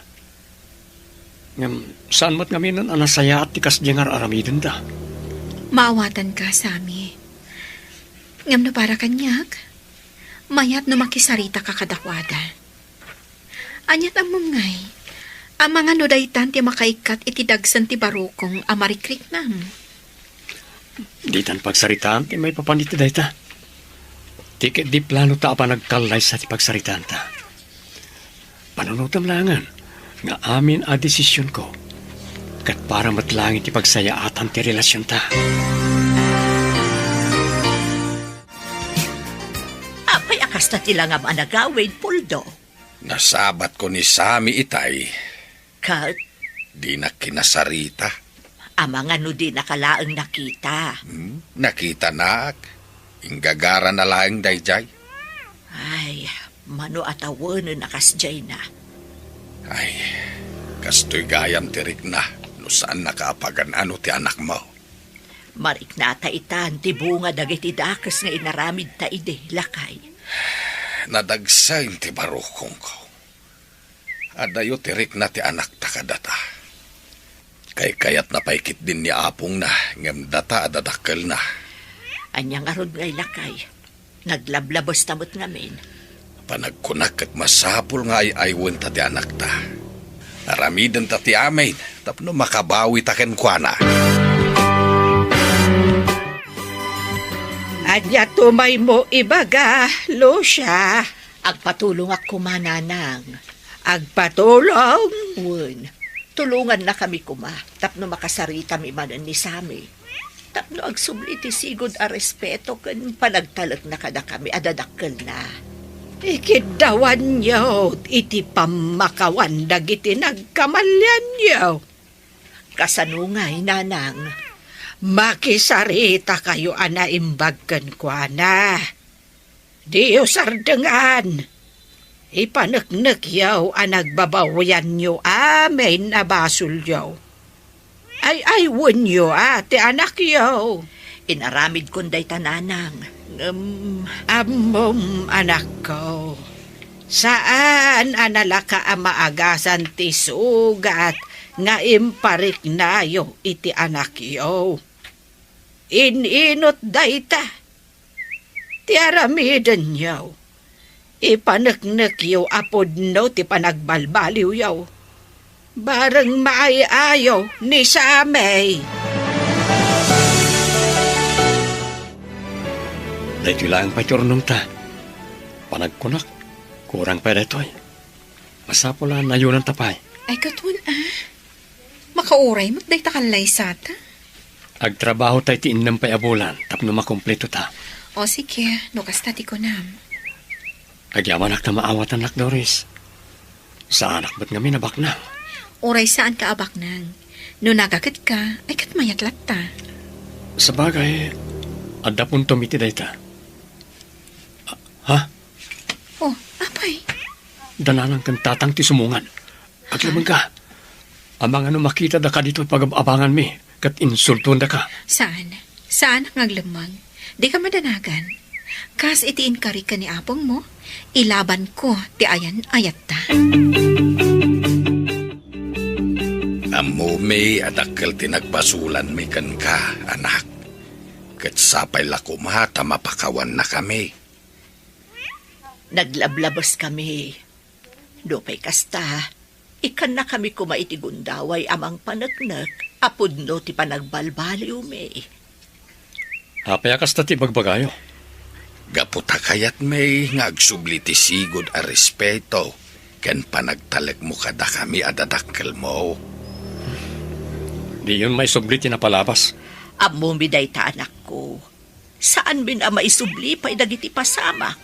Ngem, saan met ngaminen a nasayaat ti kasdiay nga ar-aramidenda. Maawatanka, Sammy. Ngem no para kaniak, Mayat no makisaritaka kadakuada. Aniat ammom ngay, amangan no daytan ti makaikkat iti dagsen ti barukong a marikriknam? Ditan pagsaritaan ti maipapan iti dayta. Ti ket di plano ta a panagkallaysa ti pagsaritaanta. Panunotem laengen nga amin a desisionko ket para met laeng iti pagsayaatan ti relasionta. Apay a kasta ti langam a nagawid, Poldo? Nasabatko ni Sami itay. Ket? Dinak kinasarita. Amangan no dinaka laeng nakita. Hmm? Nakitanak. Inggagarana laeng daydiay. Ay, mano a tawenen a kasdiayna. Ay, kastoy gayam ti rikna no saannaka a pagan-ano ti anakmo. Mariknata itan ti bunga dagiti dakes nga inaramidta idi, lakay. Nadagsen ti barukongko. Adayo ti rikna ti anakta kadata. Kaykayatna pay ketdin ni apongna, ngem data a dadakkelna. Ania ngarud ngay, lakay? Naglablabesta met ngamin. Panagkunak ket masapul nga ay-aywenta ti anakta. Aramidenta ti amin tapno makabawita kenkuana. Ania tumaymo ibaga, Lucia? Agpatulongak koma, nanang. Agpatulong? Wen, tulongannakami koma tapno makasaritami manen ni Sami. Tapno agsubli ti sigud a respeto ken panagtalekna kadakami a dadakkelna. Ikiddawanyo iti pammakawan dagiti nagkamalianyo. Kasano ngay, nanang? Makisaritakayo a naimbag kenkuana. Diyo sardengan. Ipaneknekyo a nagbabawianyo amin a basolyo. Ay-aywenyo a ti anakyo. Inaramidkon dayta, nanang. Ngem ammom, anakko, saan a nalaka a maagasan ti sugat nga impariknayo iti anakyo. In-inut dayta ti aramidenyo. Ipaneknekyo a pudno ti panagbalbaliwyo. Bareng maay-ayo ni Sammy. Daytoy laeng pay ti urnongta. Panagkunak, kurang pay daytoy. Masapul a nayonanta pay. Ay, ket wen a. Makauray met dayta kallaysata. Agtrabahota iti innem pay a bulan tapno makumpletota. O, sige, no kasta ti kunam. Agyamanak ta maawatannak, Doris. Saanak met ngamin a baknang. Uray saanka a baknang. No nagagetka, ay ket mayat latta. Sabagay, adda puntom iti dayta. A-, ha? O, apay? Da nanang ken tatang ti sumungan. Aglemmengka. Amangan no makitada kaditoy pagab-abanganmi ket insultondaka. Saan. Saan nga aglemmeng. Dika madanagan. Kas iti inkarik ken ni apongmo, ilabanko ti ayan-ayatta. Ammomi a dakkel ti nagbasolanmi kenka, anak. Ket sapay la koma ta mapakawannakami. Naglablabeskami. Nupay kasta, ikkannakami koma iti gundaway a mangpaneknek a pudno ti panagbalbaliwmi. Apay a kasta ti ibagbagayo? Gapu ta kayatmi nga agsubli ti sigud a respeto ken panagtalekmo kadakami a dadakkelmo. Diyon maisubli ti napalabas. Ammomi dayta, anakko. Saanmin a maisubli pay dagiti pasamak,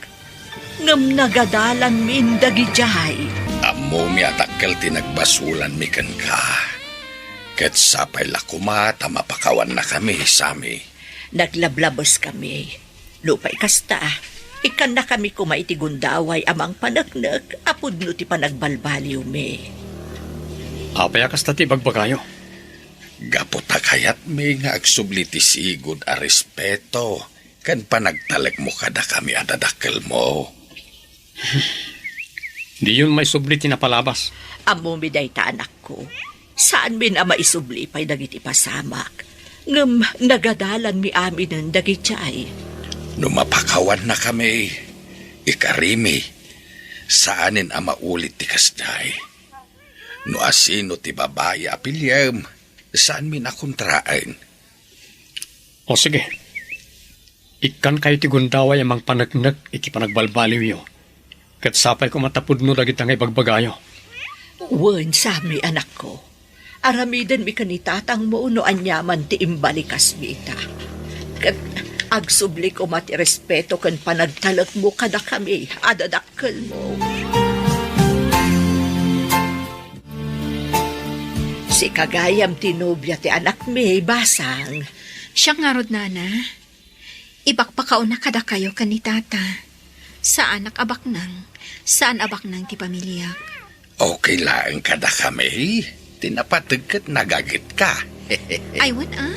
ngem nagadalanmin dagidiay. Ammomi a dakkel ti nagbasolanmi kenka, ket sapay la koma ta mapakawannakami, Sammy. Naglablabeskami. Nupay kasta, ikkannakami koma iti gundaway a mangpaneknek a pudno ti panagbalbaliwmi. Apay a kasta ti ibagbagayo? Gapu ta kayatmi nga agsubli ti sigud a respeto ken panagtalekmo kadakami a dadakkelmo. Diyon maisubli ti napalabas. Ammomi dayta, anakko. Saanmin a maisubli pay dagiti pasamak, ngem nagadalanmi aminen dagidiay. No mapakawannakami, Ikarimi, saanen a maulit ti kasdiay. No asino ti babai a piliem, saanmin a kontraen. O sige, ikkankayo ti gundaway a mangpaneknek iti panagbalbaliwyo, ket sapay koma ta pudno dagita nga ibagbagayo. Wen, Sammy, anakko. Aramidenmi ken ni tatangmo no aniaman ti imbalikasmi ita. Ket agsubli koma ti respeto ken panagtalekmo kadakami a dadakkelmo. Sika gayam ti nobia ti anakmi, basang. Siak ngarud, nana. Ipakpakauna kadakayo ken ni tata. Saanak a baknang. Saan a baknang ti pamiliak. Okay laeng kadakami. Ti napateg ket nagagetka. Ay, wen a.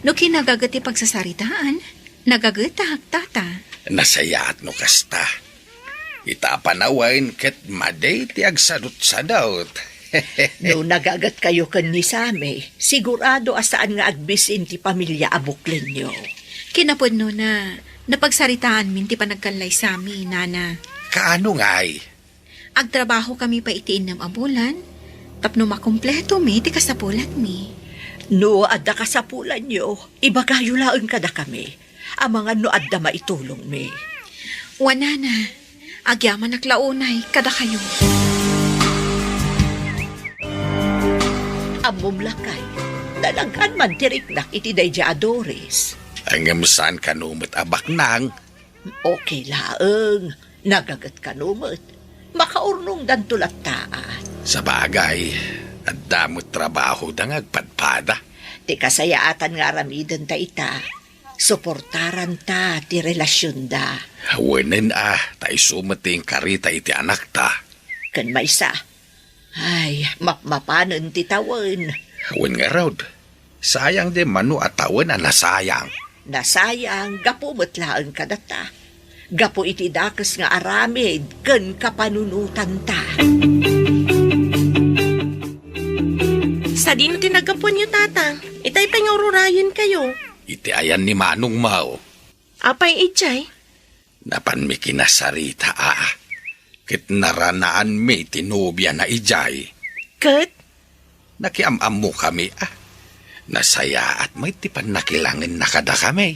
No kinagaget ti pagsasaritaan, nagagetak, tata. Nasayaat no kasta. Ita a panawen ket madi ti agsadutsadut. No nagagetkayo ken ni Sammy, sigurado a saan nga agbisin ti pamilia a buklenyo. Kinapudnona, napagsaritaanmin ti panagkallaysamin, nana. Kaano ngay? Agtrabahokami pay iti innem a bulan, tapno makompletomi ti kasapulanmi. No adda kasapulanyo, ibagayo laeng kadakami. Amangan no adda maitulongmi. Wen, nana, agyamanak la unay kadakayo. Ammom lakay, talagan man ti riknak iti daydiay a Doris. Ngem saan kano met a baknang? Okay laeng. Nagaget kano met. Makaurnongdanto latta a. Sabagay, adda met trabahoda nga agpadpada. Ti kasayaatan nga aramidenta ita, suportaranta ti relasionda. Wenen a, ta isu met ti inkarita iti anakta. Ken maysa, ay, mapmapanen ti tawen. Wen ngarud, sayang di mano a tawen a nasayang. Nasayang gapu met laeng kadata. Gapu iti dakes nga aramid ken kapanunotanta. Sadino ti naggapuanyo, tata? Itay pay nga ururayenkayo. Iti ayan ni Manong Mao. Apay idiay? Napanmi kinasarita a, ket naranaanmi ti nobiana idiay. Ket? Nakiam-ammokami a. Nasayaat met ti pannakilangenna kadakami.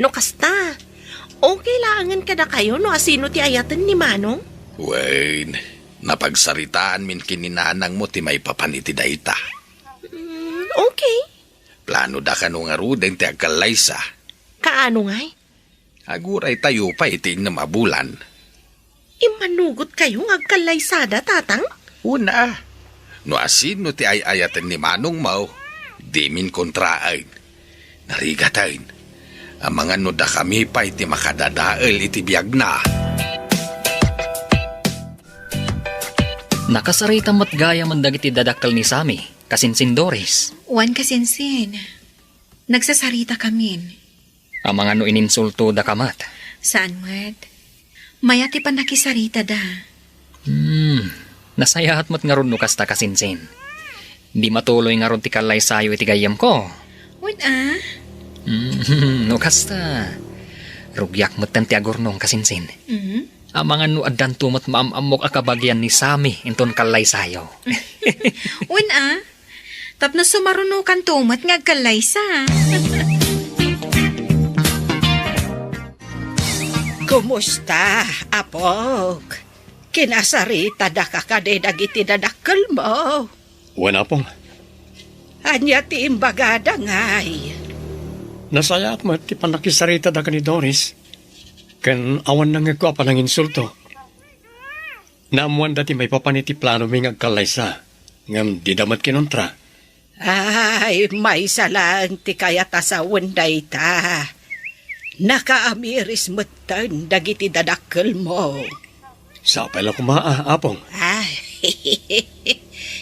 No kasta, okay laengen kadakayo no asino ti ayaten ni Manong? Wen, napagsaritaanmin ken ni nanangmo ti maipapan iti dayta. Mm, okay. Planoda kano ngaruden ti agkallaysa. Kaano ngay? Aguraytayo pay iti innem a bulan. Immanugotkayo nga agkallaysada, tatang? Una, no asino ti ay-ayaten ni Manong Mao, dimin kontraen. Narigaten, amangan no dakami pay ti makadadael iti biagna. Nakasarita met gayam dagiti dadakkel ni Sammy, kasinsin Doris. Wen, kasinsin. Nagsasarita kamin. Amangan no ininsultodaka met. Saan met. Mayat ti pannakisaritada. Hmm, nasayaat met ngarud no kasta, kasinsin. Di matuloy ngarud ti kallaysayo iti gayyemko. Wen a? Hmm, no kasta. Rugiak metten ti agurnong, kasinsin. Mm. Amangan no addanto met maam-ammok a kabagian ni Sammy inton kallaysayo. Wen a? Tapno sumarunokanto met nga agkallaysa. Kumusta, apok? Kinasaritadaka kadi dagiti dadakkelmo? Wen, apong. Ania ti imbagada ngay? Nasayaat met ti pannakisaritada ken ni Doris, ken awan nangngegko a pananginsulto. Naammoanda ti maipapan iti planomi nga agkallaysa, ngem dida met kinuntra. Ay, maysa laeng ti kayat a sawen dayta. Nakaamiris metten dagiti dadakkelmo. Sapay la koma a, apong. Ay,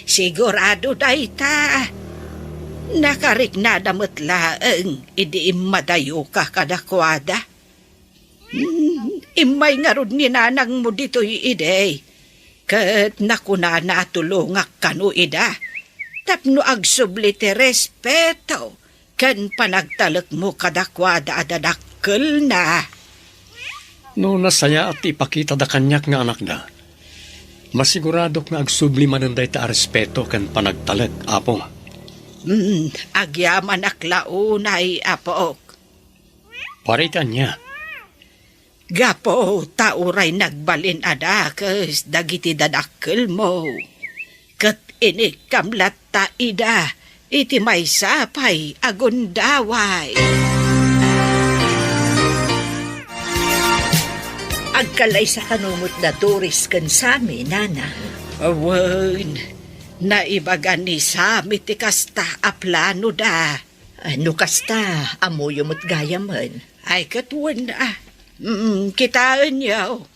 sigurado dayta. Nakariknada met laeng idi immadayoka kadakuada. Hmm, immay ngarud ni nanangmo ditoy idi, ket nakunana a tulongak kano ida tapno agsubli ti respeto ken panagtalekmo kadakuada a dadakkelna. No nasayaat ti ipakitada kaniak nga anakda, masiguradok nga agsubli manen dayta a respeto ken panagtalek, Apo. Hmm, agyamanak la unay, apok. Para iti ania? Gapu ta uray nagbalin a dakes dagiti dadakkelmo, ket inikkam latta ida iti maysa pay a gundaway. Agkalaysa kano met da Doris ken Sammy, Nana? Wen, naibaga ni Sammy ti kasta a planoda. Ah, no kasta, ammoyo met gayamen. Ay, ket wen, ah. Mm, kitaenyo.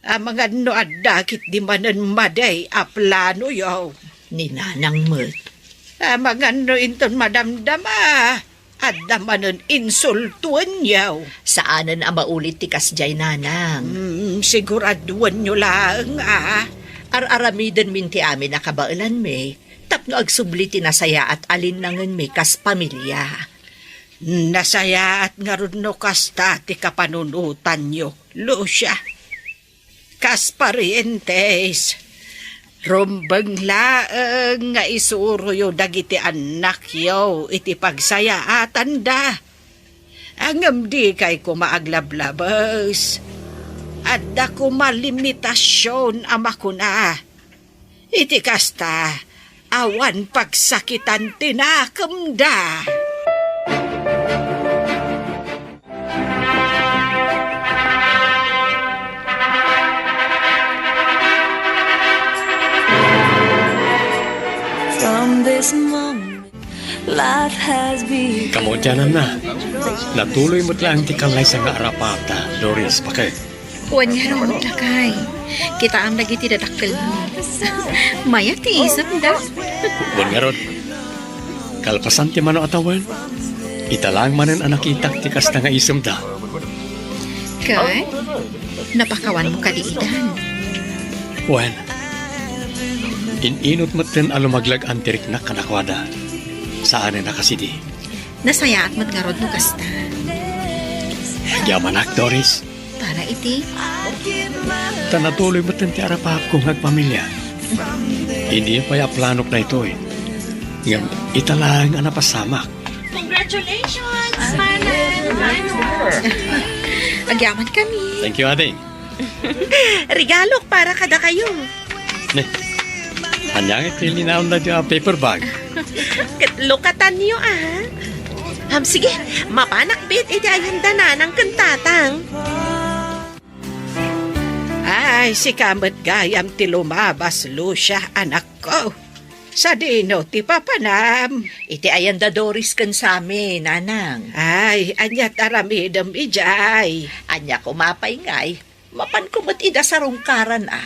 Amangan no adda ketdi manen madi a planoyo. Ni Nanang met. Amangan no inton madamdama, adda manen insultoenyo. Saanen a maulit ti kasdiay, Nanang. Mm, siguraduenyo laeng, ah. Ar-aramidenmin ti amin a kabaelanmi tapno agsubli ti nasayaat a linnangenmi kas pamilia. Nasayaat ngarud no kasta ti kapanunotanyo, Lucia. Kas parientes, rumbeng laeng nga isuroyo dagiti annakyo iti pagsayaatanda. Ngem dikay koma aglablabes. Adda koma limitasion a makuna. Iti kasta, awan pagsakitan ti nakemda. From this moment, life has begun. Kamaudiananna, natuloy met laeng ti kallaysa nga arapata, Doris, baket. Wen ngarud, lakay. Kitaem dagiti dadakkelmo. Mayat ti isemda. Wen ngarud, kalpasan ti mano a tawen, ita laeng manen a nakitak ti kasta nga isemda. Ket, napakawanmo kadi idan? Wen, in-inut metten a lumaglag-an ti riknak kadakuada. Saanen a kasidi. Nasayaat met ngarud no kasta. Agyamanak, Doris. Para iti? Ta natuloy metten ti arapatko nga agpamilia. Idi pay a planok daytoy. Ngem ita laeng a napasamak. Congratulations, Manang! Agyaman kami. Thank you, ading. Regalok para kadakayo. Ne, ania nga ti linaonda diay a paper bag? Ket lukatanyo, a. Ham, sige, mapanak met iti ayanda Nanang ken Tatang. Ay, sika met gayam ti lumabas, Lucia, anakko. Sadino ti papanam? Iti ayanda Doris ken Sammy, Nanang. Ay, ania ti aramidem idiay? Ania koma pay ngay? Mapanko met ida sarungkaran, a.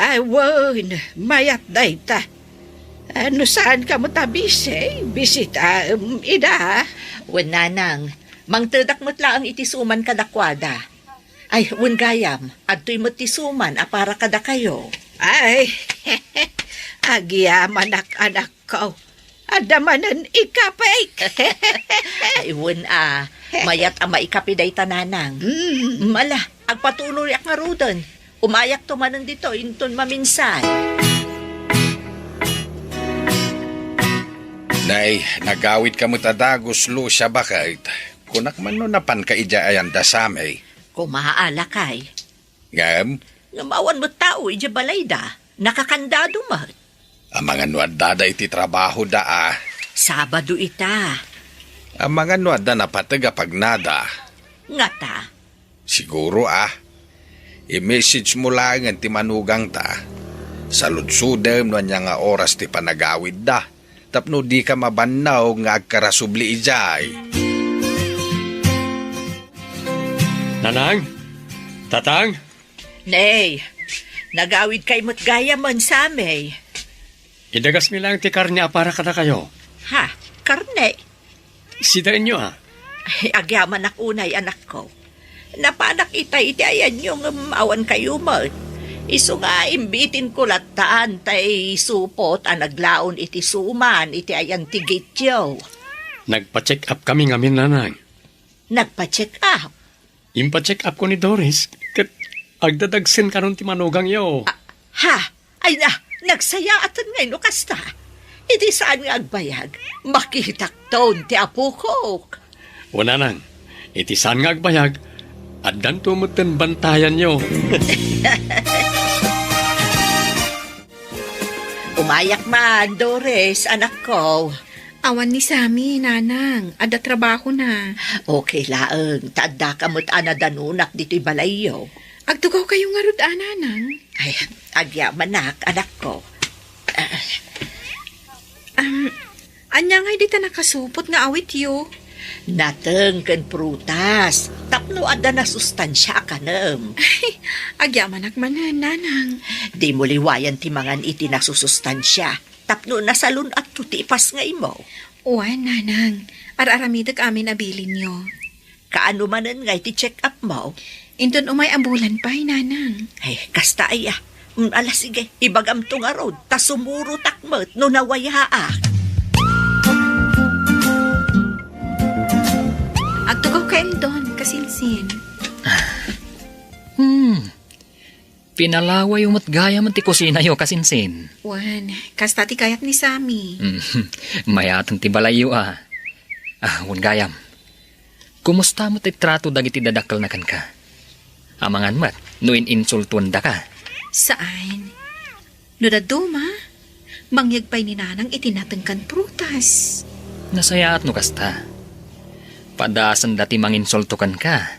Ay, wen, mayat dayta. A, no saanka met a bisi, bisitaem ida. Wen, Nanang, mangtedak met laeng iti suman kadakuada. Ay, wen gayam, adtoy met ti suman a para kadakayo. Ay, agyamanak, anakko. Adda manen ikapik. Ay, wen a, mayat a maikapi dayta, Nanang. Mm. Ala, agpatuloyak ngaruden. Umayakto manen ditoy inton maminsan. Nay, nagawidka met a dagus, Lucia, baket. Kunak man no napanka idiay ayanda Sammy. Koma, lakay. Ngem? Ngem awan met tao idiay balayda. Nakakandado met. Amangan no addada iti trabahoda, a. Sabado ita. Amangan no adda napateg a pagnada. Ngata? Siguro, a. I-message mo laengen ti manugangta. Saludsodem no ania nga oras ti panagawidda. Tapno dika mabannaw nga agkarasubli idiay. Nanang! Tatang! Nay, nagawidkay met gayamen, Sammy. Idagasmi laeng ti karne a para kadakayo. Ha? Karne? Sidaenyo, a. Ay, agyamanak unay, anakko. Napanak itay iti ayanyo ngem awan kayo met. Isu nga imbitinko latta tay supot a naglaon iti suman iti ayan ti gityo. Nagpa-check up kami ngamin, Nanang. Nagpa-check up? Impa-check up ko ni Doris. Agdadagsen kanon ti manugangyo. Ah, ha? Ay na, nagsayaaten ngay no kasta. Iti saan nga agbayag, makitakton ti apokok. O nanang, iti saan nga agbayag, addanto metten bantayanyo. Umayak man, Doris, anakko. Awan ni Sammy, nanang. Adda trabahona. Okay laeng, ta addaka met a nadanunak ditoy balayyo. Agtugaw kayo ngarud a, nanang. Ay, agyamanak, anakko. Ah, um, ania ngay dita nakasupot nga awityo? Nateng ken prutas, tapno adda nasustansia a kanem. Ay, agyamanak manen, nanang. Dimo liwayan ti mangan iti nasusustansia, tapno nasalun-atto ti ipasngaymo. Wen, nanang. Ar-aramidek amin a bilinyo. Kaano manen ngay ti check-up mo? Inton umay a bulan pay, nanang. Ay, kasta aya. Mm, ala, sige, ibagamto ngarud, ta sumurotak met no nawayaak. Agtugaw ka, Eldon, kasinsin. Hmm. Pinalawayo met gayam ti kusinayo, kasinsin. Wen, kasta ti kayat ni Sammy. Mm, mayaten ti balayyo a. Ah, wen gayam. Kumusta met ti trato dagiti dadakkelna kenka? Amangan met no in-insultuendaka. Saan? No dadduma, mangyeg pay ni nanang iti natengkan prutas. Nasayaat no kasta. Padasenda ti manginsulto kenka.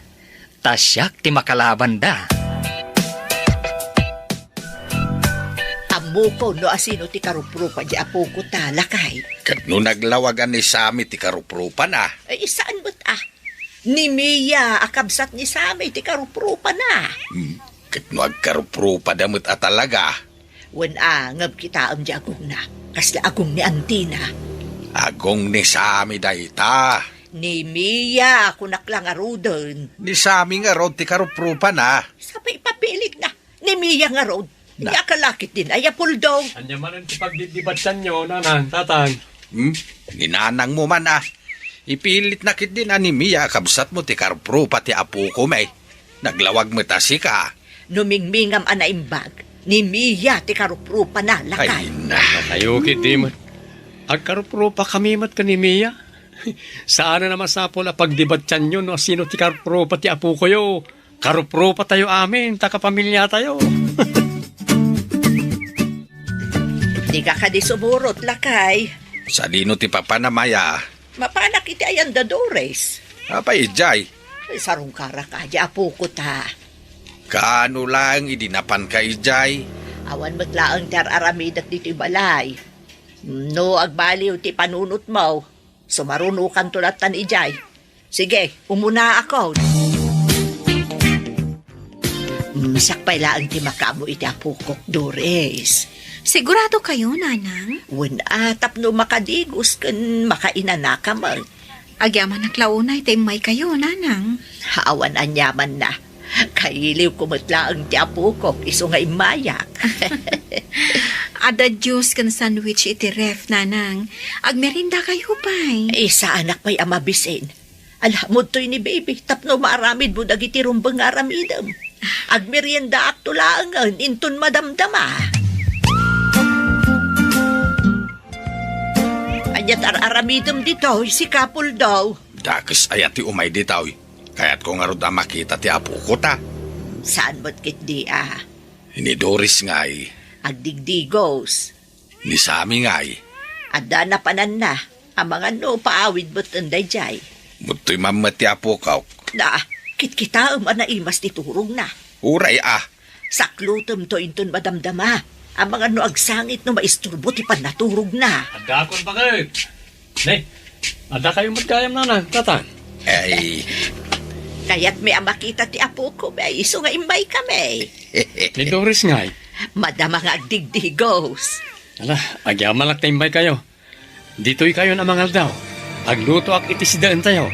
Ta siak ti makalabanda. Ammoko no asino ti karuprupa di apoko ta, lakay. Ket no naglawagan ni Sammy ti karuprupana? Ay, saan met a? Ni Mia a kabsat ni Sammy ti karuprupana. Hmm, ket no agkaruprupada met a talaga? Wen a, ngem kitaem di agongna. Kasla agong ni antina. Agong ni Sammy dayta. Ni Mia, kunak la ngaruden. Ni Sammy ngarud ti karuprupana. Sapay ipapilitna. Ni Mia ngarud. Na. Ania ka lakit din, ay, Apoldo. Ania manen ti pagdibdibatsanyo, nanang, tatang? Hmm? Ni nanangmo man a. Ipilitna ketdin a ni Mia a kabsatmo ti karuprupa ti apoko, may. Naglawag met a sika. No mingmingam a naimbag, ni Mia ti karuprupana, lakay. Ay, na. Kayo, kiti met. Agkaruprupakami met ken ni Mia. Saan a masapul a pagdibatsanyo no asino ti karuprupa ti apokoyo. Karuprupatayo amin, ta kapamiliatayo. Dika kadi sumurot, lakay. Sadino ti papana, Maya? Mapanak iti ayan da Doris. Apay idiay? Ay, sarungkarak a, di apoko ta. Kaano laeng idi napanka idiay? Awan met laeng ti ar-aramidek ditoy balay. No agbaliw ti panunotmo, sumarunokanto lattan idiay. Sige, umunaakon. Mm, siak pay laeng ti makaammo iti apokok, Doris. Sigurado kayo, nanang? Wen a, tapno makadigos ken makainanaka met. Agyamanak la unay ta immay kayo, nanang. Awan aniamanna. Kailiwko met laeng ti apokok isu nga immayak. Adda juice ken sandwich iti ref, nanang. Agmerienda kayo pay. Isaanak pay a mabisin. Ala, mudtoy ni baby, tapno maaramidmo dagiti rumbeng nga aramidem. Agmeriendaakto laengen inton madamdama. Ania ti ar-aramidem ditoy, sika, Apoldo? Dakes aya ti umay ditoy. Kayatko ngarud a makita ti apoko ta. Saan met ketdi a? Ni Doris ngay. Agdigdigos. Ni Sammy ngay. Adda napananna. Amangan no paawid met daydiay. Mudtoy man met ti apokok. Na, kitkitaem a naimas ti turogna. Uray a. Saklutemto inton madamdama. Amangan no agsangit no maisturbo ti pannaturogna. Adda akon baket. Ne, adda kayo met gayam, nanang, tatang? Ay. Kayatmi a makita ti apoko, bay, isu nga imbay kami. Ni Doris ngay. Madama nga agdigdigos. Ala, agyamanak ta imbay kayo. Ditoy kayon a mangaldaw. Aglutoak iti sidaentayo.